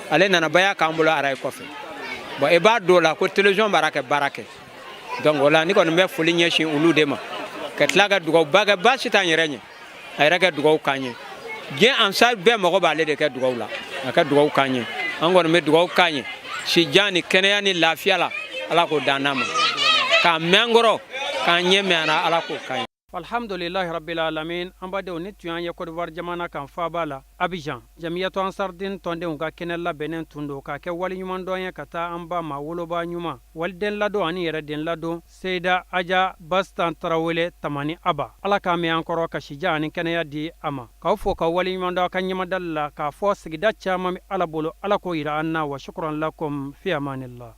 ale nana baya k'an bolo arayi kɔfɛ. Bon, i b'a dɔn la ko télévision b'a kɛ baara kɛ. Donc o la ne kɔni bɛ foli ɲɛsin olu de ma, ka tila ka dugawuba kɛ baasi t'an yɛrɛ ɲɛ, a yɛrɛ ka dugawu k'an ye. Diɲɛ ansar bɛɛ mago b'ale de kɛ dugawu la, a ka dugawu k'an ye. An kɔni bɛ dugawu k'an ye sijan ni kɛnɛya ni lafiya la, Ala k'o d'an ma, k'a mɛn an kɔrɔ, k'an ɲɛ mɛn an na, Ala k'o k'an ye. Alhamdulilahi rabbil alamin. An badenw, nin tun y'an ye Côte d'Ivoire jamana kan, faaba la Abidjan, Jamiyatu Ansardin tɔndenw ka kɛnɛ labɛnnen tun don k'a kɛ waleɲumandɔn ye ka taa an ba ma, woloba ɲuman, waliden ladon ani yɛrɛ den ladon, Seyida Aja Bastan Tarawele Tamani Aba. Ala k'a mɛn an kɔrɔ, ka sijan ani kɛnɛya di a ma. K'aw fo ka waleɲumandɔn aw ka ɲɛmadali la, k'a fɔ sigida caman bɛ Ala bolo, Ala k'o yira an na. Wa shukran lakum, fi amanillah.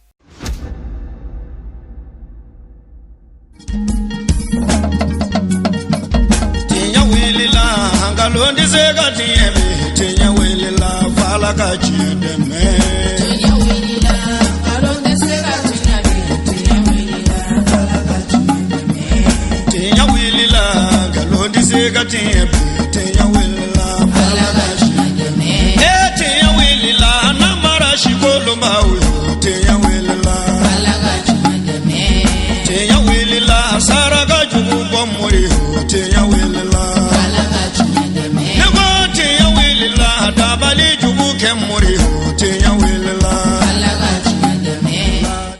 Tiɲɛ wulila, nkalon tɛ se ka tiɲɛ bi. Tiɲɛ wulila, f'Ala ka tiɲɛ dɛmɛ. Tiɲɛ wulila, nkalon tɛ se ka tiɲɛ bi. Tiɲɛ wulila, f'Ala ka tiɲɛ dɛmɛ. Tiɲɛ wulila, nkalon tɛ se ka tiɲɛ bi. Tiɲɛ